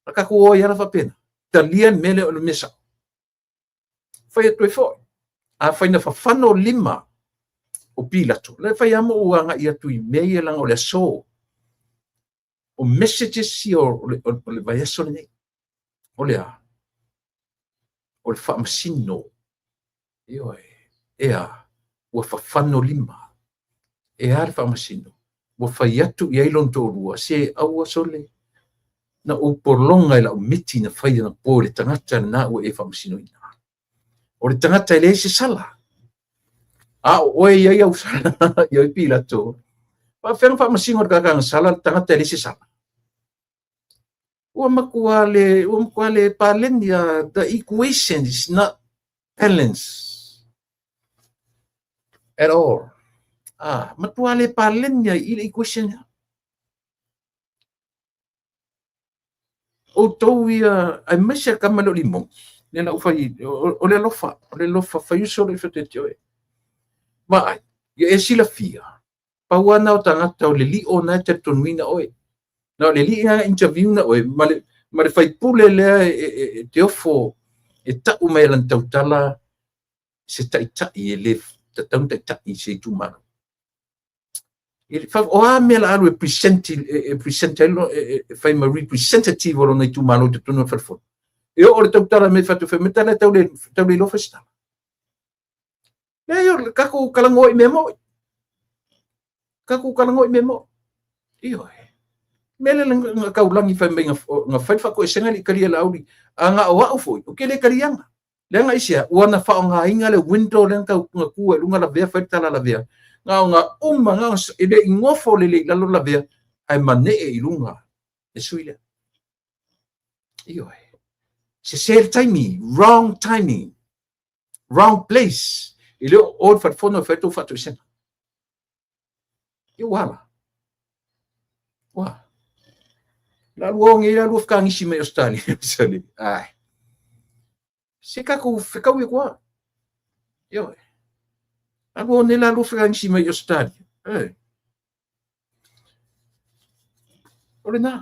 A tatou o ai ala faapena. Talia le mea lea o le mea sao. Fai atu ai foi, afai na fafano lima o Pilato, le fai lava ma ou agai atu i mea ia leaga o le aso. O messages ia o le vaiaso lenei. O le a? O le faamasino. Ioe. E a? Ua fafano lima. E a le faamasino? Ua fai atu i ai lona toalua, se aua sole, na ou pologa i lau miti na fai anapo i le tagata lena ua e faamasinoina. O le tagata e leai se sala. A o oe e i ai au sala, ioe Pilato. Faafefea ona faamasino e le tagata ana sala le tagata e leai se sala? Ua matua le, ua matua le paleni, the equation is not balanced at all. Ah, matua le paleni ai i le equation lea. Outou ia, aemaise a kama le o limoni, le lau fai, o le alofa, o le alofa, fai uso le fai oe. Vaai, ia e silafia, pau lava na o tagata o le lio na e talitonuina oe. Na o le alii na interview na oe ma le, ma le faipule lea e, e, e, e te ofo e tau mai lana tautala se taitai e le tatau ona taitai i se itumalo. O a mea la alu e present, e present ai, e fai ma representative o lona itumalo i totonu o le fale fono. E oo le tautala mai fatu fai mai tala e tau le, tau le iloa fai se tala. Leai, o le tatou talanoa i mea moni. Tatou talanoa i mea moni. Ioe. Mea lea na taulagi fai mai na fai le faatoesega le i talia Laauli. A na o au foi, ou te le taliaga. Leaga aisea? Ua na faaaogaina le window lea na tau na tu ai i luga lavea fai le tala lavea. Na ona uma, na ona, e le i nofo lelei i lalo lavea, ae manee i luga le sui lea. Ioe. Sese le taimi, wrong timing. Wrong place. E le o le fale fono e fai tou faatoesega. Ia ua ala. Ua. La lua o la lua whakangisi mai Australia. Sorry. Ai. Se tatou whekau e kua. Ioe. La lua o nei la lua whakangisi mai Australia. Eh. O le nā.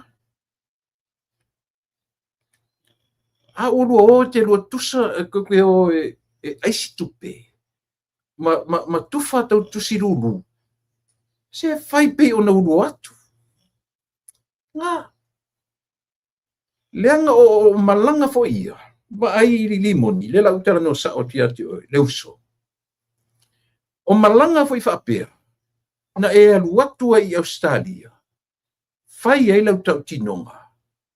A ua lua o te lua tusa e koe o e, e aisi tupe, ma, ma, ma tufa tau tusi lulu, se fai pei ona ua lua atu. Ngā. Leaga o, o malaga foi ia, vaai i le limoni, lea la ou talanoa sao atu ia te oe, le uso. O malaga foi faapea, na e alu atu ai i Ausetalia, fai ai lau tautinoga,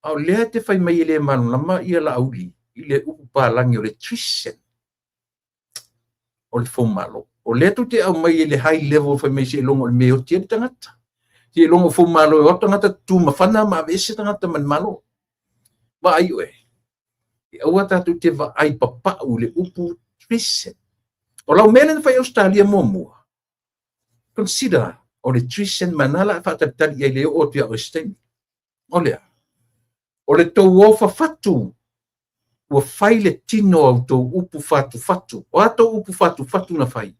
a o lea e te fai mai e le malamalama ia Laauli i le upu palagi o le treason, o le foumalo. O lea tou te aumai e le high level fai mai seiloga o le mea e oti ai le tagata. Seiloga o foumalo e o atu tagata tutu mafana ma aveese tagata ma le Malo. Vaai oe, e aua tatou te vaai papau i le upu treason. O lau mea lea na fai i Ausetalia muamua, consider o le treason ma na la faatalitali i ai le oo atu ia oe se taimi. O le a? O le tou o fafatu ua fai le tino o a outou upu fatufatu. O a tou upu fatufatu na fai?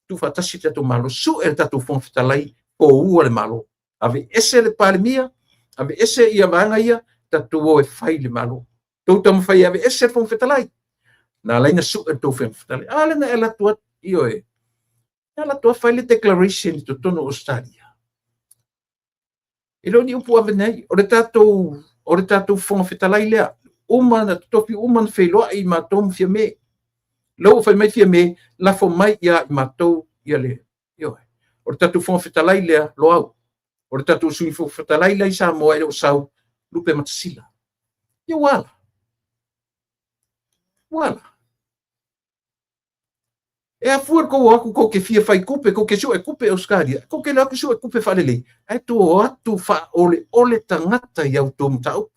Tuufaatasi le tatou Malo, sue le tatou Fofoga Fetalai, poua le Malo. Aveese le Palemia, aveese ia vaega ia, tatou o e fai le Malo. Tou taumafai e aveese le Fofoga Fetalai. Na ala ai na sue le tou Fofoga Fetalai. A lea na e alu atu atu, ioe, na alu atu fai le declaration i totonu o Ausetalia. E le o ni upu ave nei, o le tatou, o le tatou Fofoga Fetalai lea, uma na totofi, uma na feiloai i matou ma Fiame. Lea ua fai mai Fiame, lafo mai ia i matou ia le, ioe. O le tatou Fofoga Fetalai lea, Loau. O le tatou Sui Fofoga Fetalai lea i Samoa e le o sau, Lupematasila. Ia ua ala. Ua ala. E afua le kou o atu kou te fia fai tupe, kou te sue tupe i Ausetalia, kou te le o atu sue tupe faalelei, ae tou o atu faaoleole tagata i a outou mataupu.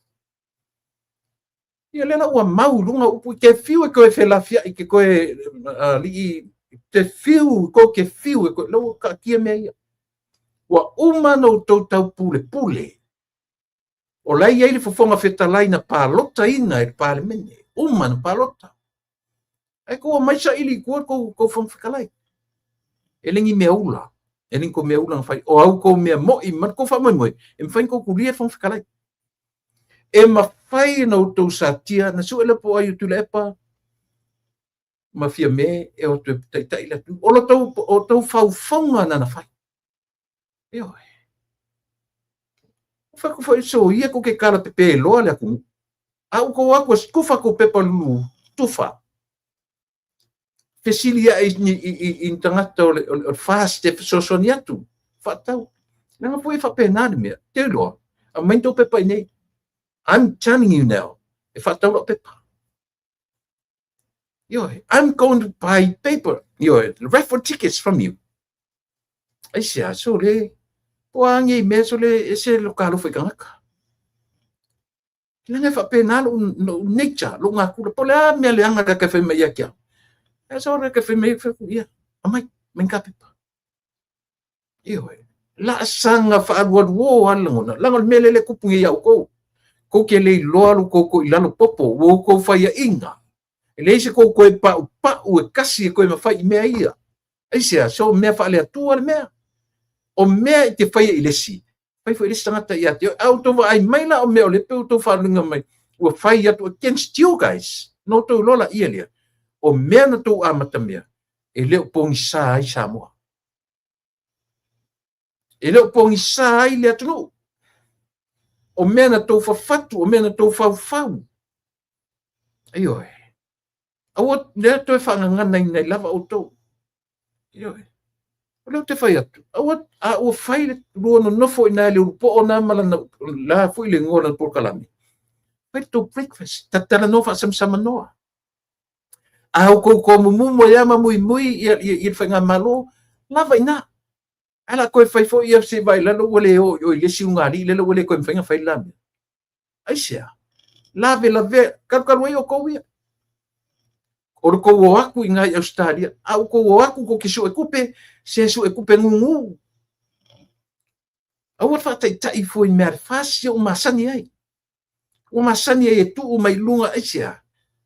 Ia lea la ua mau i luga upu i te fiu e toe felafiai te toe alii te fiu kou te fiu e toe la ua taatia mea ia. Ua uma ona outou taupulepule. O la e i ai le Fofoga Fetalai na palotaina e le Palemene, uma na palota. Ae tou omai saili i tua tou, tou Fofoga Fetalai. E le ni mea ula, e le ni tou mea ula na fai. O au tou mea moi ma le tou faamoemoe, e mafai ona tou tulia le Fofoga Fetalai. E mafai ona outou satia, na sue lea po o ai o Tuilaepa ma Fiame e o atu e taitai le atunuu. O lo tou, o tou faufauga na na fai. Ioe. Fai atu foi soia tou te tala pepe loa le atunuu. A ua tou o atu e tufa tou pepa lulu, tufa. Fesili ae i, i, i, i ni tagata o le, o le, o le FAST e fesoasoani atu. Faatau. Leaga foi e faapena le mea. Te iloa, aumai ni tou pepa i nei. I'm telling you now, e faatau lau pepa. Ioe, I'm going to buy paper, ioe, raffle tickets from you. Aisea, sole, po a nei mea sole ese lo ka alofa i tagata. Leaga e faapena lou, lou nature, lou natura, po o le a mea leaga lea ke fai mai ia te au. E sole ke fai mai, fai atu, ia, aumai, aumai ka pepa. Ioe, laasaga faaalualuō lava le lagona, leaga o le mea lea e tupu nei ia outou. Tou te le iloa lo outou toilalo popo, ua outou faiaina. E leai se tou toe paupau e kasi e toe mafai i mea ia. Aisea? So mea faale-Atua le mea. O mea e te faia i le isi, fai foi i le isi tagata ia te oe. A outou vaai mai la o mea o lea pei outou faaliga mai, ua fai atu against you guys. Na outou iloa laia lea, o mea na tou amatamea, e le o pogisa ai Samoa. E le o pogisa ai le atunuu. O mea na tou fafatu, o mea na tou faufau. Ioe. Aua lea toe faagaganaina ai lava outou. Ioe. O lea ou te fai atu, aua, a ua fai le lua nonofo i ina i le ulupoo na ma lana, la foi le igoa o lana polokalame, fai le tou breakfast, talanoa faasamsamanoa. A outou tomumumu ai lava ma muimui ia, ia, ia le faigamalo, lava i ina. Ae la toe fai foi ia se vaai lalo ua le oo i o i le isi ulugalii lea ua le toe mafai ona fai le la mea. Aisea? Lavelavea, kalukalu ai outou ia. O le tou o atu i ina i Ausetalia, a ua tou o atu tou te sue tupe, se sue tupe gugu. Aua le faataitai fua i mea a le FAST ia ua masani ai. Ua masani ai e tuu mai luga, aisea?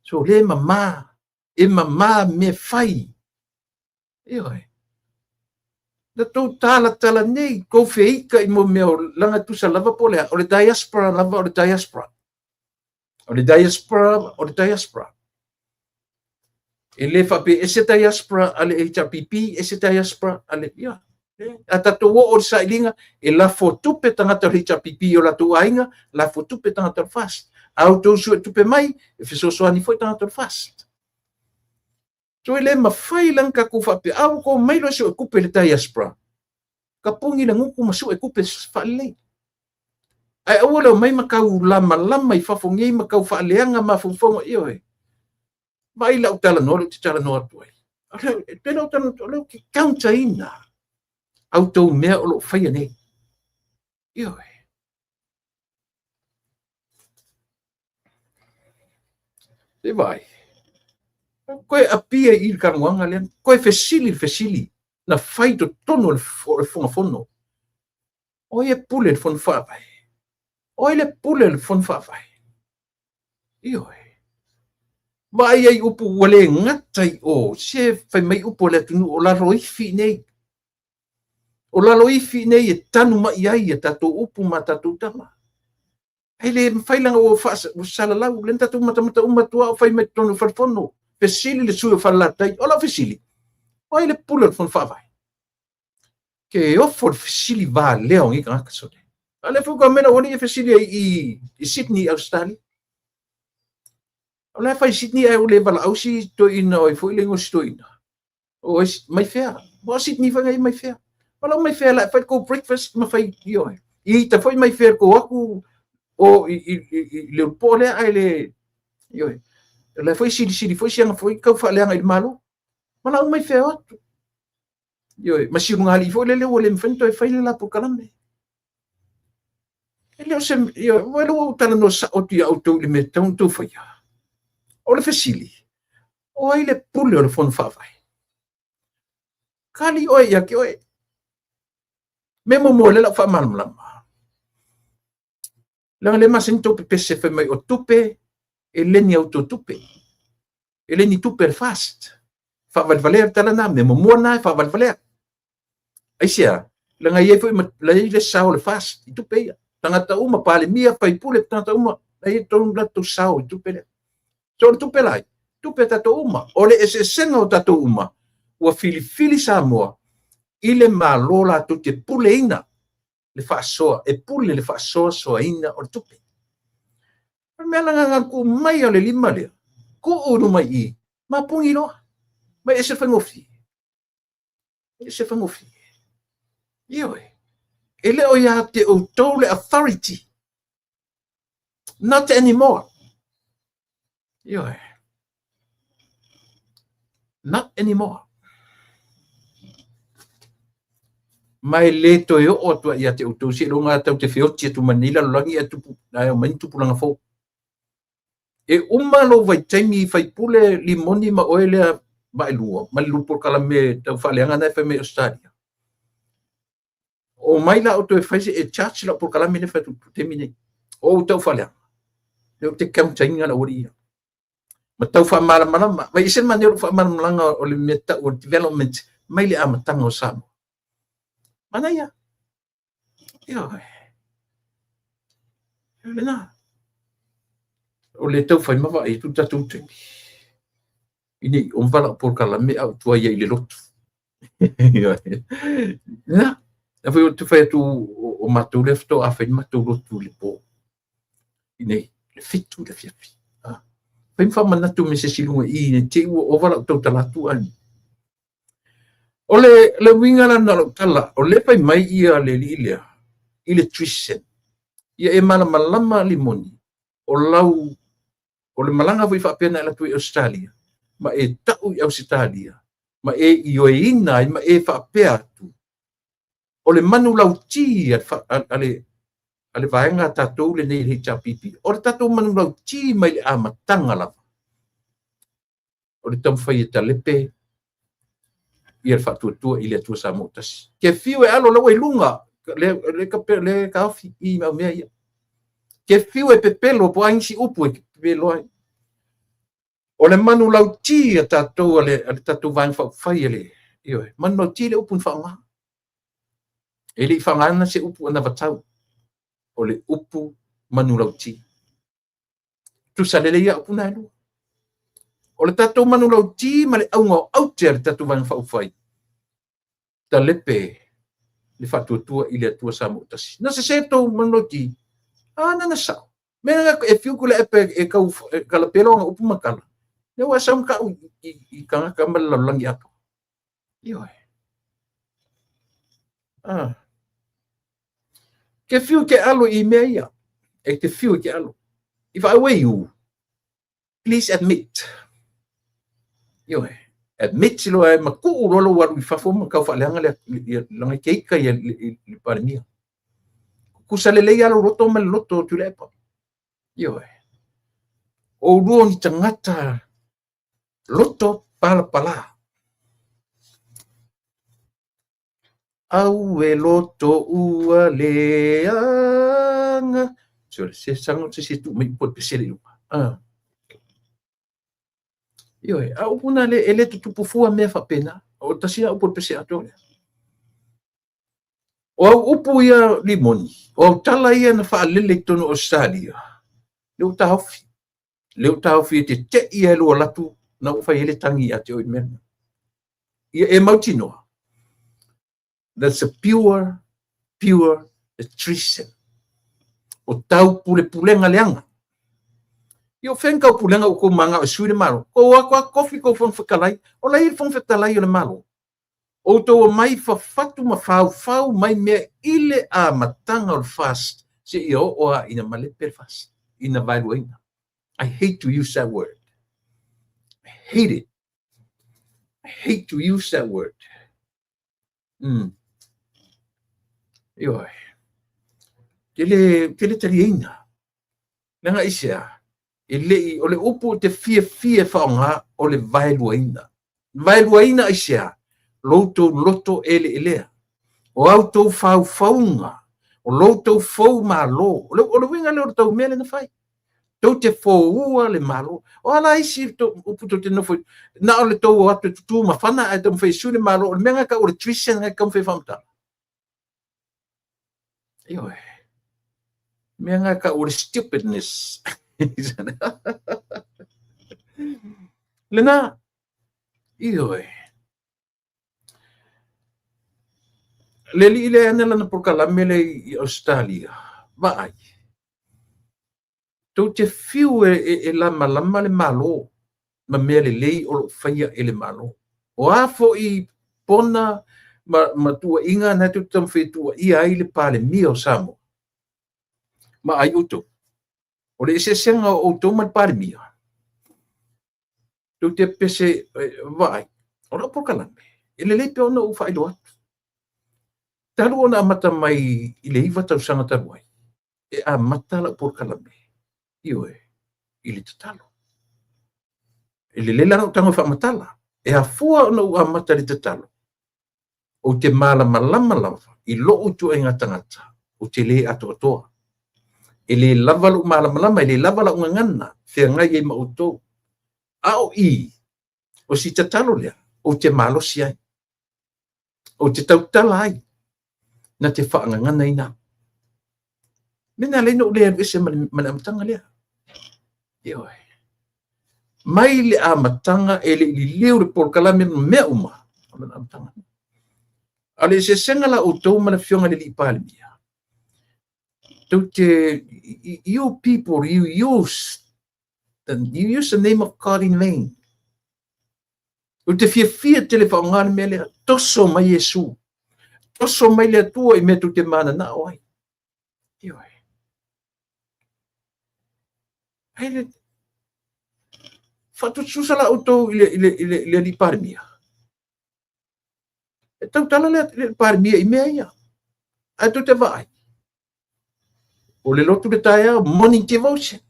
So le mama, e mama mea fai. Ioe. Na tou talatala nei, tou feita i mo mea o laga tusa lava po o le a, o le diaspora lava o le diaspora. O le diaspora, o le diaspora. E le faapea ese diaspora a le HRPP, ese diaspora a le, ia. A tatou oo i le sailiga, e lafo tupe tagata o le HRPP i o latou aiga, lafo tupe tagata o le FAST. A outou suetupe mai, e fesoasoani foi tagata o le FAST. So e le mafai la ona tatou faapea, a ua tou omai loa e suetupe i le diaspora, tapuni le gutu ma suetupe faalelei. Ae aua le omai ma tau lamalama i fafo nei ma tau faaleaga mafaufauga, ioe. Vaai lau talanoa lea ou te talanoa atu ai. E pei lau talanoa atu, o lea ou te counter-ina a outou mea o lo o faia nei. Ioe. Se vaai. Koe apia i le talanoaga lea, koe fesili le fesili na fai i totonu o le Fogafono. O ai e pule i le Fono Faavae? O ai le pule o le Fono Faavae? Ioe. Vaai ai upu ua le gata i o, se fai mai upu a le atunuu o laloifi i nei. O laloifi i nei e tanu mai ai a tatou upu ma a tatou tala. Ae le mafai leaga ua faasalalau, lea na tatou matamata uma atu lava o fai mai totonu o fale fono. Fesili le sui o Falelatai, o lau fesili, o ai le pule o le Fono Faavae? Ke ofo le fesili valea o nei tagata sole. A lea foi ua mea ua alii e fesili ai i Sydney, Australia. O la e fai Sydney ae ua le valaau si toeaina o ai foi le igoa o si toeaina. O ai mai fea? O Sydney foi ngai mai fea. Valaau mai fea la e fai kou breakfast ma fai ioe. I ita foi mai fea kou aku o i le po lea ae le ioe. O la foi silisili foi sianga foi kau faaleaga i le Malo. Valaau mai fea atu. Ioe, ma si lugalii foi lele ua le mafai ona toe fai le la polokalame. E le o se, ioe, ua le ua ou talanoa sao atu ia outou i le mea e tatau ona outou faia. O le fesili, o ai le pule o le Fono Faavae? Kali oe ia te oe. Mea muamua lea o le a ou faamalamalama. Leaga lea e masani tou pepese fai mai o tupe e le ni a outou tupe. E le ni tupe a le FAST. Faavalevalea le tala na, mea muamua na e faavalevalea. Aisea? Leaga e i ai foi ma la i ai le sao o le FAST i tupe ia. Tagata uma, Palemia, faipule, tagata uma, la i ai tonu latou sao i tupe lea. So o le tupe la ai, tupe a tatou uma. O le eseesega o tatou uma, ua filifili Samoa i le Malo latou te puleina le faasoa, e pule le faasoasoaina o le tupe. O le mea la na tuu mai o le lima lea, tuu i luma i i, ma puni loa. Ma e ese faigofie. E ese faigofie. Ioe. E le o ia te outou le authority. Not anymore. Ioe. Not anymore. Ma e le toe oo atu ai ia te outou seiloga lava tatou te feoti atu ma lenei lalolagi ae tupu, ae omai ni tupulaga fou. E uma lou vaitaimi faipule Limoni ma oe lea Vaaelua ma le polokalame tau faaleaga na e fai mai Ausetalia. Omai la outou e fai se e charge lau polokalame lea e fai atu i le taimi nei. O ou tau faaleaga. Lea ou te counter ina le aualii ia. Ma tau faamalamalama. Vai ese le manaia o lou faamalamalamaga o le mea tau o le development mai le amataga o Samoa. Manaia. Ioe. Lena. O le tau fai ma vaai atu le tatou taimi. Ina i ova lau polokalame a ou tuai ai i le lotu. Na, na foi ou te fai atu o matou lea faatoa fai le matou lotu i le po. I nei, le 7 i le afiafi. Ah. Fai ma faamanatu me se isi i luga i i, ne i te i ua ova lau tautala atu ae. O le, le uiga la lena o lau tala, o lea fai mai ia le alii lea i le treason. Ia e malamalama Limoni, o lau o le malaga foi faapea na e alu atu ai i Ausetalia, ma e tau i Ausetalia, ma e ioeina ai ma e faapea atu, o le manulauti a le vaega a tatou lenei le HRPP, o le tatou manulauti mai le amataga lava, o le taumafai e talepe ia le faatuatua i le Atua Samoa ua tasi. Ke fiu e alo la ua i luga, le, le, le, le taofi i mau mea ia. Ke fiu e pepelo po o a nisi upu e pepelo ai. O le manulauti a tatou a le, a le tatou Vaega Faaupufai a le, ioe, manulauti le upu na faaaoga. E le i faaaogaina se upu anavatau, o le upu manulauti. Tusa lelei ia upu na e lua. O le tatou manulauti ma le auga o aute a le tatou Vaega Faaupufai, talepe le faatuatua i le Atua Samoa tasi. Na sese tou manulauti, a na na sao. Mea na e fiu Tuilaepa e tau e kalapelo ana upu ma tala. Lea ua e sau ma ta'u i tagata ma le lalolagi atoa. Ioe. Ah. Ke fiu ke alo i mea ia. E te fiu ke alo. If I were you, please admit. Ioe. Admit loa e matuu loa lou alu i fafo ma tau faaleaga le leaga e te ita ia i le Palemia. Tutusa lelei lava lou loto ma le loto o Tuilaepa. Ioe. O oulua o ni tagata loto palapala. Au e loto ua leaga. Se se sanga se se tu mai upu e pese le i luga. Ah. Ioe, a upu na le, e le tutupu fua mea faapena. O tasi na upu e pese atoa lea. O au upu ia Limoni, o au tala ia na faalele i totonu o Ausetalia, lea ua taofi. Lea ua taofi e te tei ai lou alu atu na ua fai ai le tagi ia te oe i le mea lena. Ia e mautinoa, that's a pure, pure treason. O taupulepulega leaga. Ia o fea ni taupulega ua tou manao e sui le Malo? Tou o atu lava tofi tou Fofoga Fetalai, o la e i ai le Fofoga Fetalai o le Malo. Outou omai fafatu ma faufau mai mea i le amataga o le FAST seia oo lava ina malepe le FAST, ina vaeluaina. I hate to use that word. I hate it. I hate to use that word. Ioe. Te le, te le taliaina. Leaga aisea? E le i, o le upu ou te fiafia e faaaoga o le vaeluaina. Vaeluaina aisea? Lo outou loto eleelea. O a outou faufauga, o lo outou fou malo. O le, o le uiga lea o le tou mea lea na fai. Tou te foua le Malo. O a la isi upu tou te nofo, na o le tou o atu e tutū mafana ae taumafai e sui le Malo. O le mea lena e tau o le treason lena e taumafai e faamatala. Ioe. Mea lena e tau o le stupidness. Lena, ioe. Le alii lea e ana lana polokalame lea i Ausetalia, vaai, tou te fiu e lamalama le Malo ma mea lelei o lo o faia e le Malo. O a foi pona ma tuuaiga na tou te taumafai e tuuaia ai le Palemia o Samoa, vaai outou, o le eseesega o outou ma le Palemia, tou te pese, vaai, o lau polokalame, e lelei pea ona ou faailoa atu. Talu ona amata mai i le 9 tausaga talu ai, e amata lau polokalame, ioe, i le tatalo. E lelei la lou tago e faamatala, e afua ona ou amata i le tatalo, ou te malamalama lava i lou ituaiga tagata, ou te le atoatoa. E le lava lou malamalama, e le lava lau gagana, feagai ai ma outou. A o i, o si tatalo lea, ou te malosi ai, ou te tautala ai, na te faagaganaina au. Mea na ala ai ona ou le alu ese ma le amataga lea. Ioe. Mai le amataga e le i liliu le polokalame ma mea uma, o lona amataga. A o le eseesega la outou ma le Afioga i le Alii Palemia, tou te, you people, you use the name of God in vain. Ou te fiafia tele faaaoga le mea lea, toso mai Iesu, toso mai le Atua i mea tou te mananao ai. Ioe. Ai le faatususa la outou i le, i le, i le, i le alii Palemia. E tautala le, le Palemia i mea ia. Ae tou te vaai. O le lotu le taeao, morning devotion.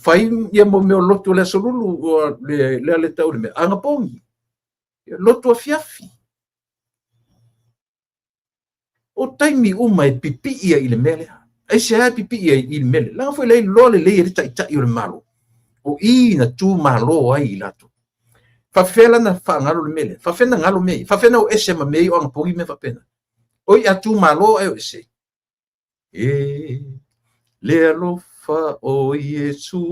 Fai ia mo mea o lotu o le aso lulu, le, le le tau le mea. Anapogi. Lotu afiafi. O taimi uma e pipii ai i le mea lea. Aisea e pipii ai i le mea lea? Leaga foi la e iloa lelei e le taitai o le Malo, o i na tu malo ai i latou. Faafefea la na faagalo le mea lea? Faafefea na galo mea ia? Faafefea na o ese ma mea ia o anapogi ma mea faapena? Oi a tu malo ae o ese. E le alofa o Iesu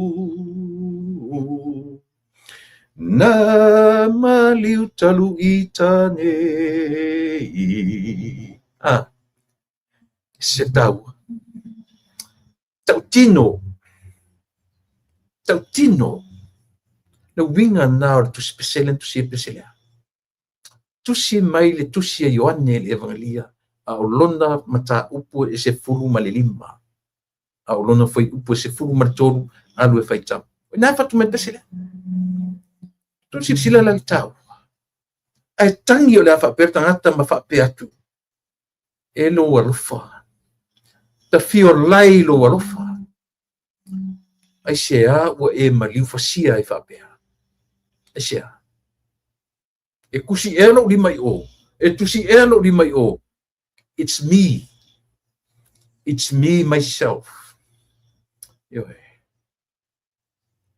Na maliu talu i tanei. Ah, se taua. Tautino, tautino, le uiga na o le tusi pese lea na tusi ai pese lea. Tusi mai le tusi a Ioane le Evangelia, a o lona mataupu e 15. A o lona fuaiupu e 13, alu e faitau. O i ina e fatu mai le pese lea. Tou silasila la i le taua. Ae tagi o le a faapea le tagata ma faapea atu, e lou alofa, tafiolai lou alofa. Aisea ua e maliu fasia ai faapea? Aisea? E tusi ea lou lima i o? E tusi ea lou lima i o? It's me. It's me myself. Ioe.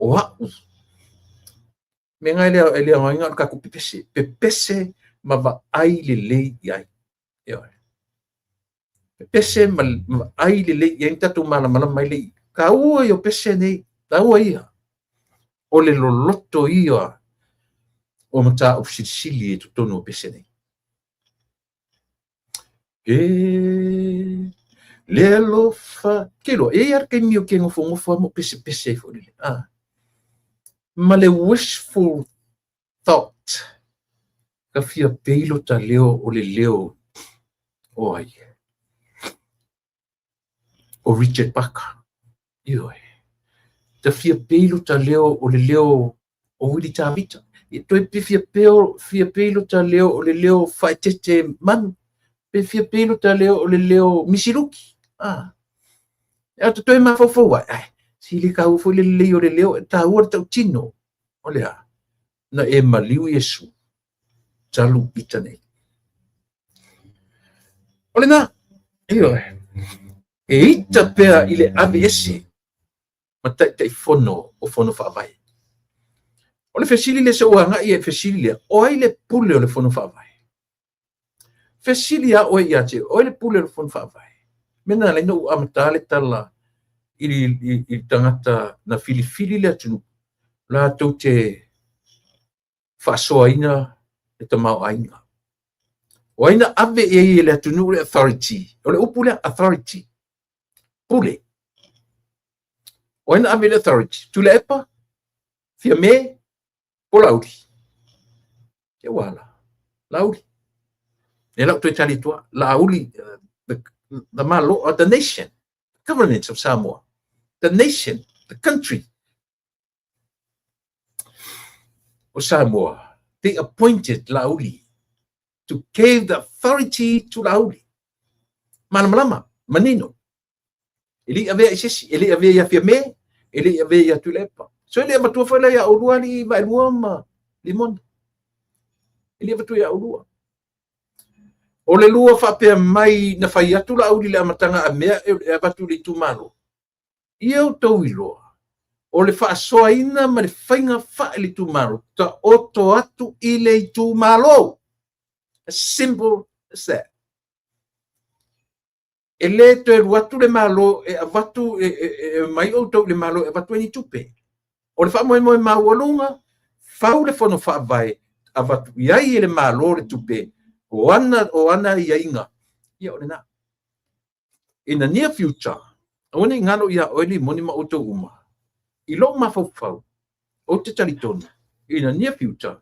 O a'u. Mea na e le aoga o le tatou pepese. Pepese ma vaai lelei i ai. Ioe. Pepese ma vaai lelei i ai na tatou malamalama ai lei. Taua ia o pese nei. Taua ia. O le loloto ia o mataupu silisili i totonu o pese nei. E le alofa. Ke iloa, e i ai lava le taimi ou te nofonofo lava ma ou pesepese ai foi lele. Ah. Ma le wishful thought. Ka fia pei lota leo o le leo o ai? O Richard Parker. Ioe. Ta fia pei lota leo o le leo o Willie Tavita. E toe pe fia peo, fia pei lo ta leo o le leo faaeteete manu, pe fia pei lo ta leo o le leo misiluki. Ah. E atu toe mafaufau ai, ai, si le taua foi le lelei o le leo, e taua le tautino. O le a, na e maliu Iesu, talu ita nei. O lena, ioe, e ita pea i le aveese ma Taitaifono o Fono Faavae. O le fesili lea se ua agai e fesili lea, o ai le pule o le Fono Faavae? Fesili a oe ia te oe, o ai le pule o le Fono Faavae? Mea na alai na ou amata le tala i tagata na filifili le atunuu, latou te faasoaina le tamaoaiga. O ai na ave i ai e le atunuu le authority? O le upu lea, authority, pule. O ai na ave le authority? Tuilaepa, Fiame, po Laauli? Ke ua ala? Laauli. E lau toe tali atu, Laauli, the Malo, the nation, the governance of Samoa, the nation, the country o Samoa, they appointed Laauli to give the authority to Laauli. Malamalama, manino. E le i avea i se isi, e le i avea ia Fiame, e le i avea ia Tuilaepa. So e le avatua foi la ia oulua alii Vaelua ma Limoni. E le avatua ia oulua. O le lua faapea mai na fai atu Laauli i le amataga a mea e avatu i le itumalo. Ia outou iloa, o le faasoaina ma le faiga faaitumalo, taoto atu i le itumalo. As simple as that. E le toe alu atu le Malo e avatu, e mai outou i le Malo e avatu ai ni tupe. O le faamoemoe maualuga, fau le fono faavae, avatu i ai e le Malo le tupe, o ana aiaiga, ia o lena. In the near future, aua ne i galo ia oe Limoni ma outou uma, i lou mafaufau, ou te talitonu, in the near future,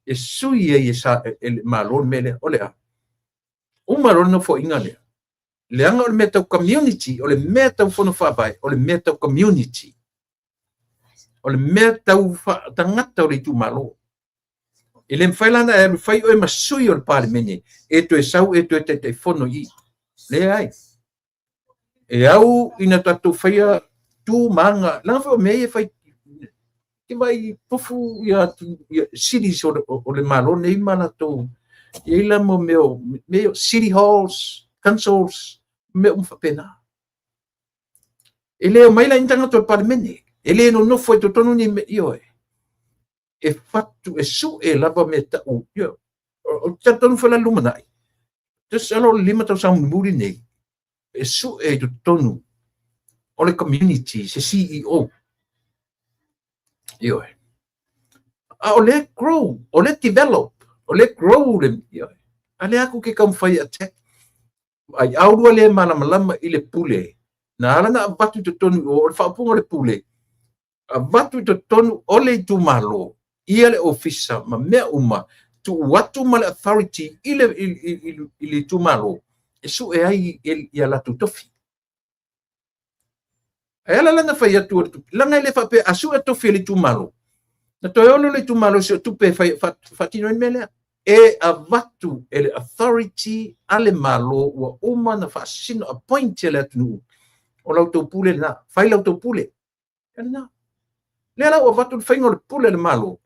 e sui ai e le Malo le mea lea, o le a? Uma loa le nofoaiga lea, leaga o le mea tau community, o le mea tau fono faavae, o le mea tau community, o le mea tau tagata o le itumalo. E le mafai la ona e alu fai oe ma sui o le Palemene e toe sau e toe Taitaifono i i. Leai. E au ina tatou faia tu ma aga, leaga foi o mea ia e fai, ke vai tofu ia, ia cities o le Malo nei ma latou, e i ai la mo mea o, mea o city halls, councils, mea uma faapena. E le omai la ni tagata o le Palemene, e le nonofo ai totonu ni mea, ioe. E fatu, e sue lava mea tau, ioe. O te talitonu foi la i le lumanai, masalo o le 5 tausaga mulimuli nei, e sue i totonu o le community se CEO. Ioe. A o lea grow, o lea develop, o lea grow le, ioe. A lea aku ke taumafai e attack. Ai aulua le malamalama i le pule. Na ala na avatu i totonu o le faaupuga o le pule, avatu i totonu o le itumalo, ia le ofisa ma mea uma, tuu atu ma le authority i le itumalo, e sue ai ia latou tofi. E ala la na fai atu o le tupe, leaga e le faapea a sue tofi e le itumalo, na toe ono le itumalo i se tupe e fai, faatino ai le mea lea. E avatu e le authority a le Malo ua uma na faasino appoint e le atunuu, o la outou pule lena, fai la outou pule. E lena. Lea la ua avatu le faiga o le pule a le Malo,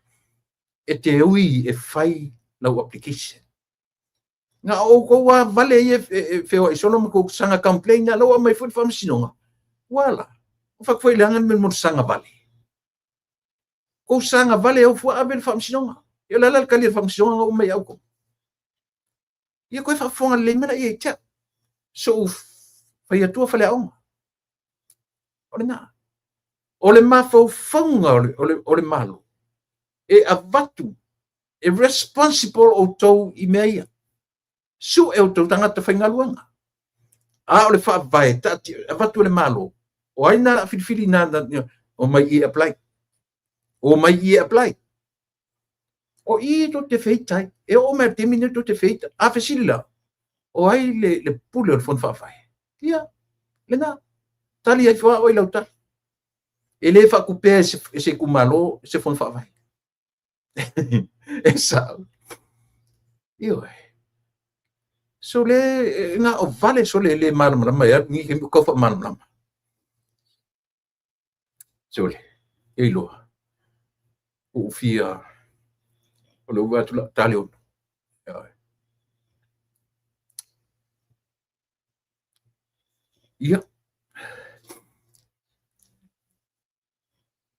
e te ui e fai lau application. Na o outou a vale ia e feoai solo ma kou saga complain na lau aumai foi le faamasinoga. Ua ala. Ua fai atu foi leaga le mea mo le saga vale. Kou saga vale au fua ave le faamasinoga. Ia o le ala le tali a le faamasinoga na uma mai au kou. Ia koe faafofoga lelei mai la ia i te au. Sou fai atua faleaoga. O lena. O le mafaufauga o le Malo e avatu e responsible outou i mea ia. Sue outou tagata faigaluega. A o le faavae avatu e le Malo, o ai na filifili na o mai i e apply. O mai i e apply. O i tou te feita ai. E oo mai i le taimi lenei tou te feita. A fesili la, o ai le pule o le Fono Faavae? Ia, lena. Tali ai fua oe i lau tali. E le faatupea e se itumalo se Fono Faavae. E sa'o. Ioe. Sole, na o vale sole le malamalama e alu ni taimi o kau faamalamalama. Sole, e iloa. Ua ou fia, o le ou atu la tale ono. Ioe. Ia.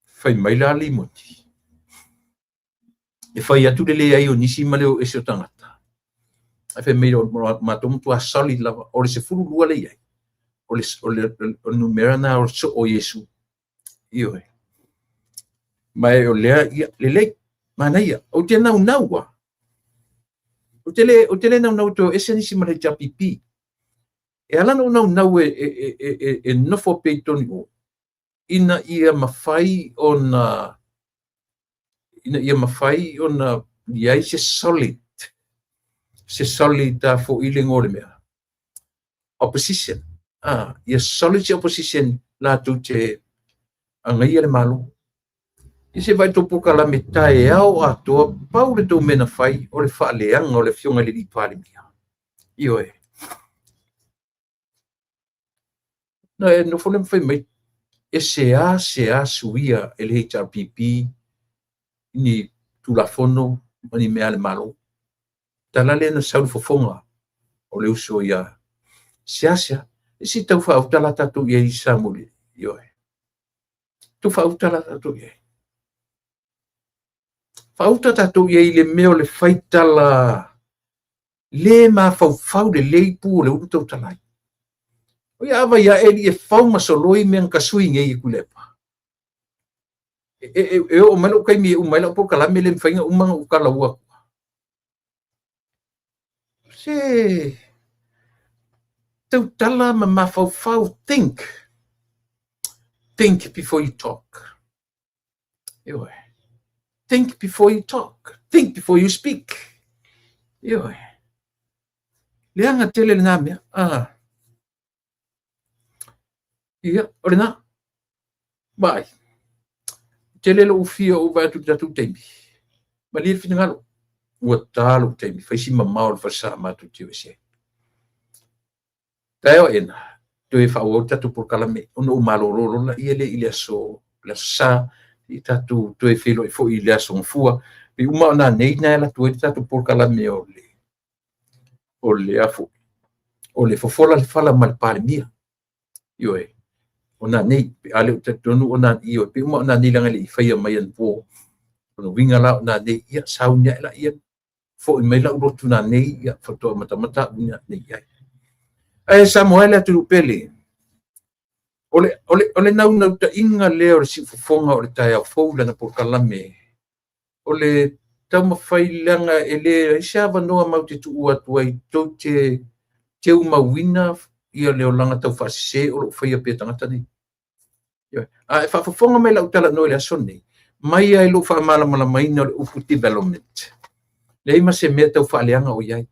Fai mai la Limoti. E fai atu le leai o nisi ma le o ese o tagata. Ae fai mai o matou matua solid lava. O le 12 le i ai. O le numera na o soo o Iesu. Ioe. Ma e o lea, ia, lelei, manaia. Ou te naunau a. Ou te le naunau e toe o ese nisi ma le HRPP. E ala ona ou naunau e nofo pea i totonu i o, ina ia mafai ona ina ia mafai ona i ai se solid se solid a foi le igoa o le mea opposition, ia solid se opposition latou te agaia le Malo. Ia se vaai tou polokalame taeao atoa, pau le tou mea na fai o le faaleaga o le afioga i le alii Palemia. Ioe. Na e nofo lea ma fai mai, e seasea suia e le HRPP ni Tulafono ma ni mea a le Malo. Tala lea na sau le fofoga o le uso ia seasea. E se tau faauta la tatou i ai Samoa. Ioe. Tau faauta la tatou i ai. Faauta tatou i ai i le mea o le faitala le mafaufau lelei pu o le ulu tautala ai. O ia ava ia e li e fau ma soloi mea na tasui nei e Tuilaepa. E oo mai lou taimi e uma ai lau polokalame le mafai ona uma ona ou talaua atu. Se tautala ma mafaufau, think. Think before you talk. Ioe. Think before you talk. Think before you speak. Ioe. Leaga tele lena mea. Ah. Ia, o lena. Vaai. Tele lou fia ou vaai atu i le tatou taimi. Malie le finagalo. Ua ta lou taimi. Fai si mamao le falesa matou te o ese ai. Taeao aena, toe faaauau le tatou polokalame ona ou malolo loa laia lea i le aso, le aso Sa, i tatou toe feiloai foi i le aso Gafua. Pei uma o nanei na e alu atu ai le tatou polokalame o le o le afo o le fofola le fala ma le Palemia. Ioe, o nanei, pe a le o talitonu o nanei, ioe, pei uma o nanei leaga e le i faia mai anapo. O le uiga la o nanei, ia sauni ae laia, foi mai lau lotu nanei, ia faatoa matamata au nei i ai. Ae Samoa e le atunuu pele, o le naunautaiga lea o le siufofoga o le taeao fou i lana polokalame, o le taumafai leaga e leai se avanoa matou te tuu atu ai tou te teumauina ia le olaga taufaasese o lo o faia pea e tagata nei. A e faafofoga mai lau talanoa i le aso lenei, mai lava i lou faamalamalamaina o le upu development, leai ma se mea tau faaleaga o i ai.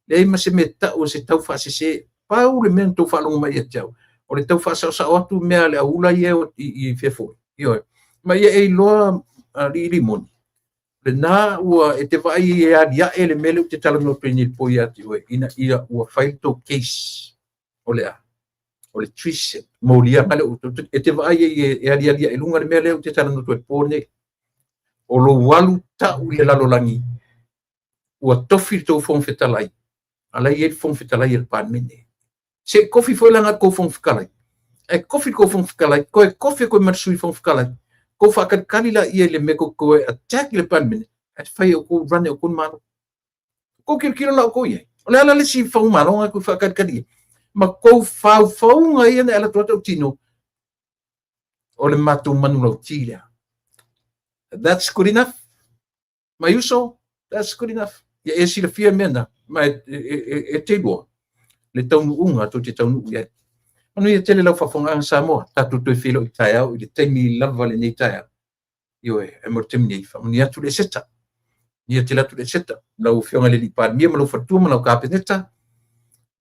Leai ma se mea tau o se tau faasese. Pau le mea na tou faalogo mai ia te au, o le tau faasaosao atu mea a le aula ia i fea foi. Ioe. Ma ia e iloa alii moni, lena ua e te vaai e aliae le mea lea ou te talanoa atu ai nei i le po ia te oe, ina ia ua fai le tou case. O le a? O le treason. Moliaga lea e te vaai ai e aliali ae i luga le mea lea ou te talanoa atu ai i le po nei. O lou alu tau i le lalolagi, ua tofi le tou Fofoga Fetalai, a la e i ai le Fofoga Fetalai a le Palemene. Se i kofi foi la na tou Fofoga Fetalai. Ae kofi le tou Fofoga Fetalai, toe kofi atu ai ma le Sui Fofoga Fetalai. Tou faatalitali laia i le mea tou te toe attack i le Palemene, ae fai e outou, run e outou le Malo. Tou tilotilo la outou i ai. O le a la le isi faumalo na tou faatalitali i ai? Ma tou faufauga ia na e alu atu ai tautino, o le matou manulauti lea. That's good enough. My uso, that's good enough. Ia e silafia mea na, ma e te iloa le taunuuga tou te taunuu i ai. Manuia tele lau faafofogaaga Samoa, tatou toe feiloai taeao i le taimi lava lenei taeao. Ioe, ae mo le taimi nei, faamanuia atu le Eseta. Manuia tele atu le Eseta, lau Afioga i le Alii Palemia ma lau faletua ma lau Kapeneta,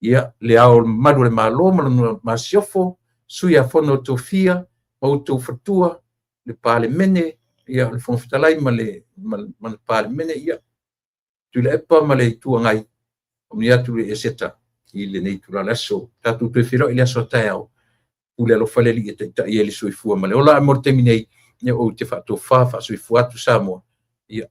ia, le Ao Mamalu o le Malo ma lona Masiofo, Sui a Fono o Tofia, ma outou faletua, le Palemene, Ia, o le Fofoga Fetalai ma le Palemene, ia, Tuilaepa ma le Itu Agai, faamanuia atu le Eseta i lenei itula o le aso. Tatou toe feiloai i le aso a taeao, pule alofa le Alii e taitai ai le soifua ma le ola. Ae mo le taimi nei, ou te faatofa faasoifua atu Samoa. Ia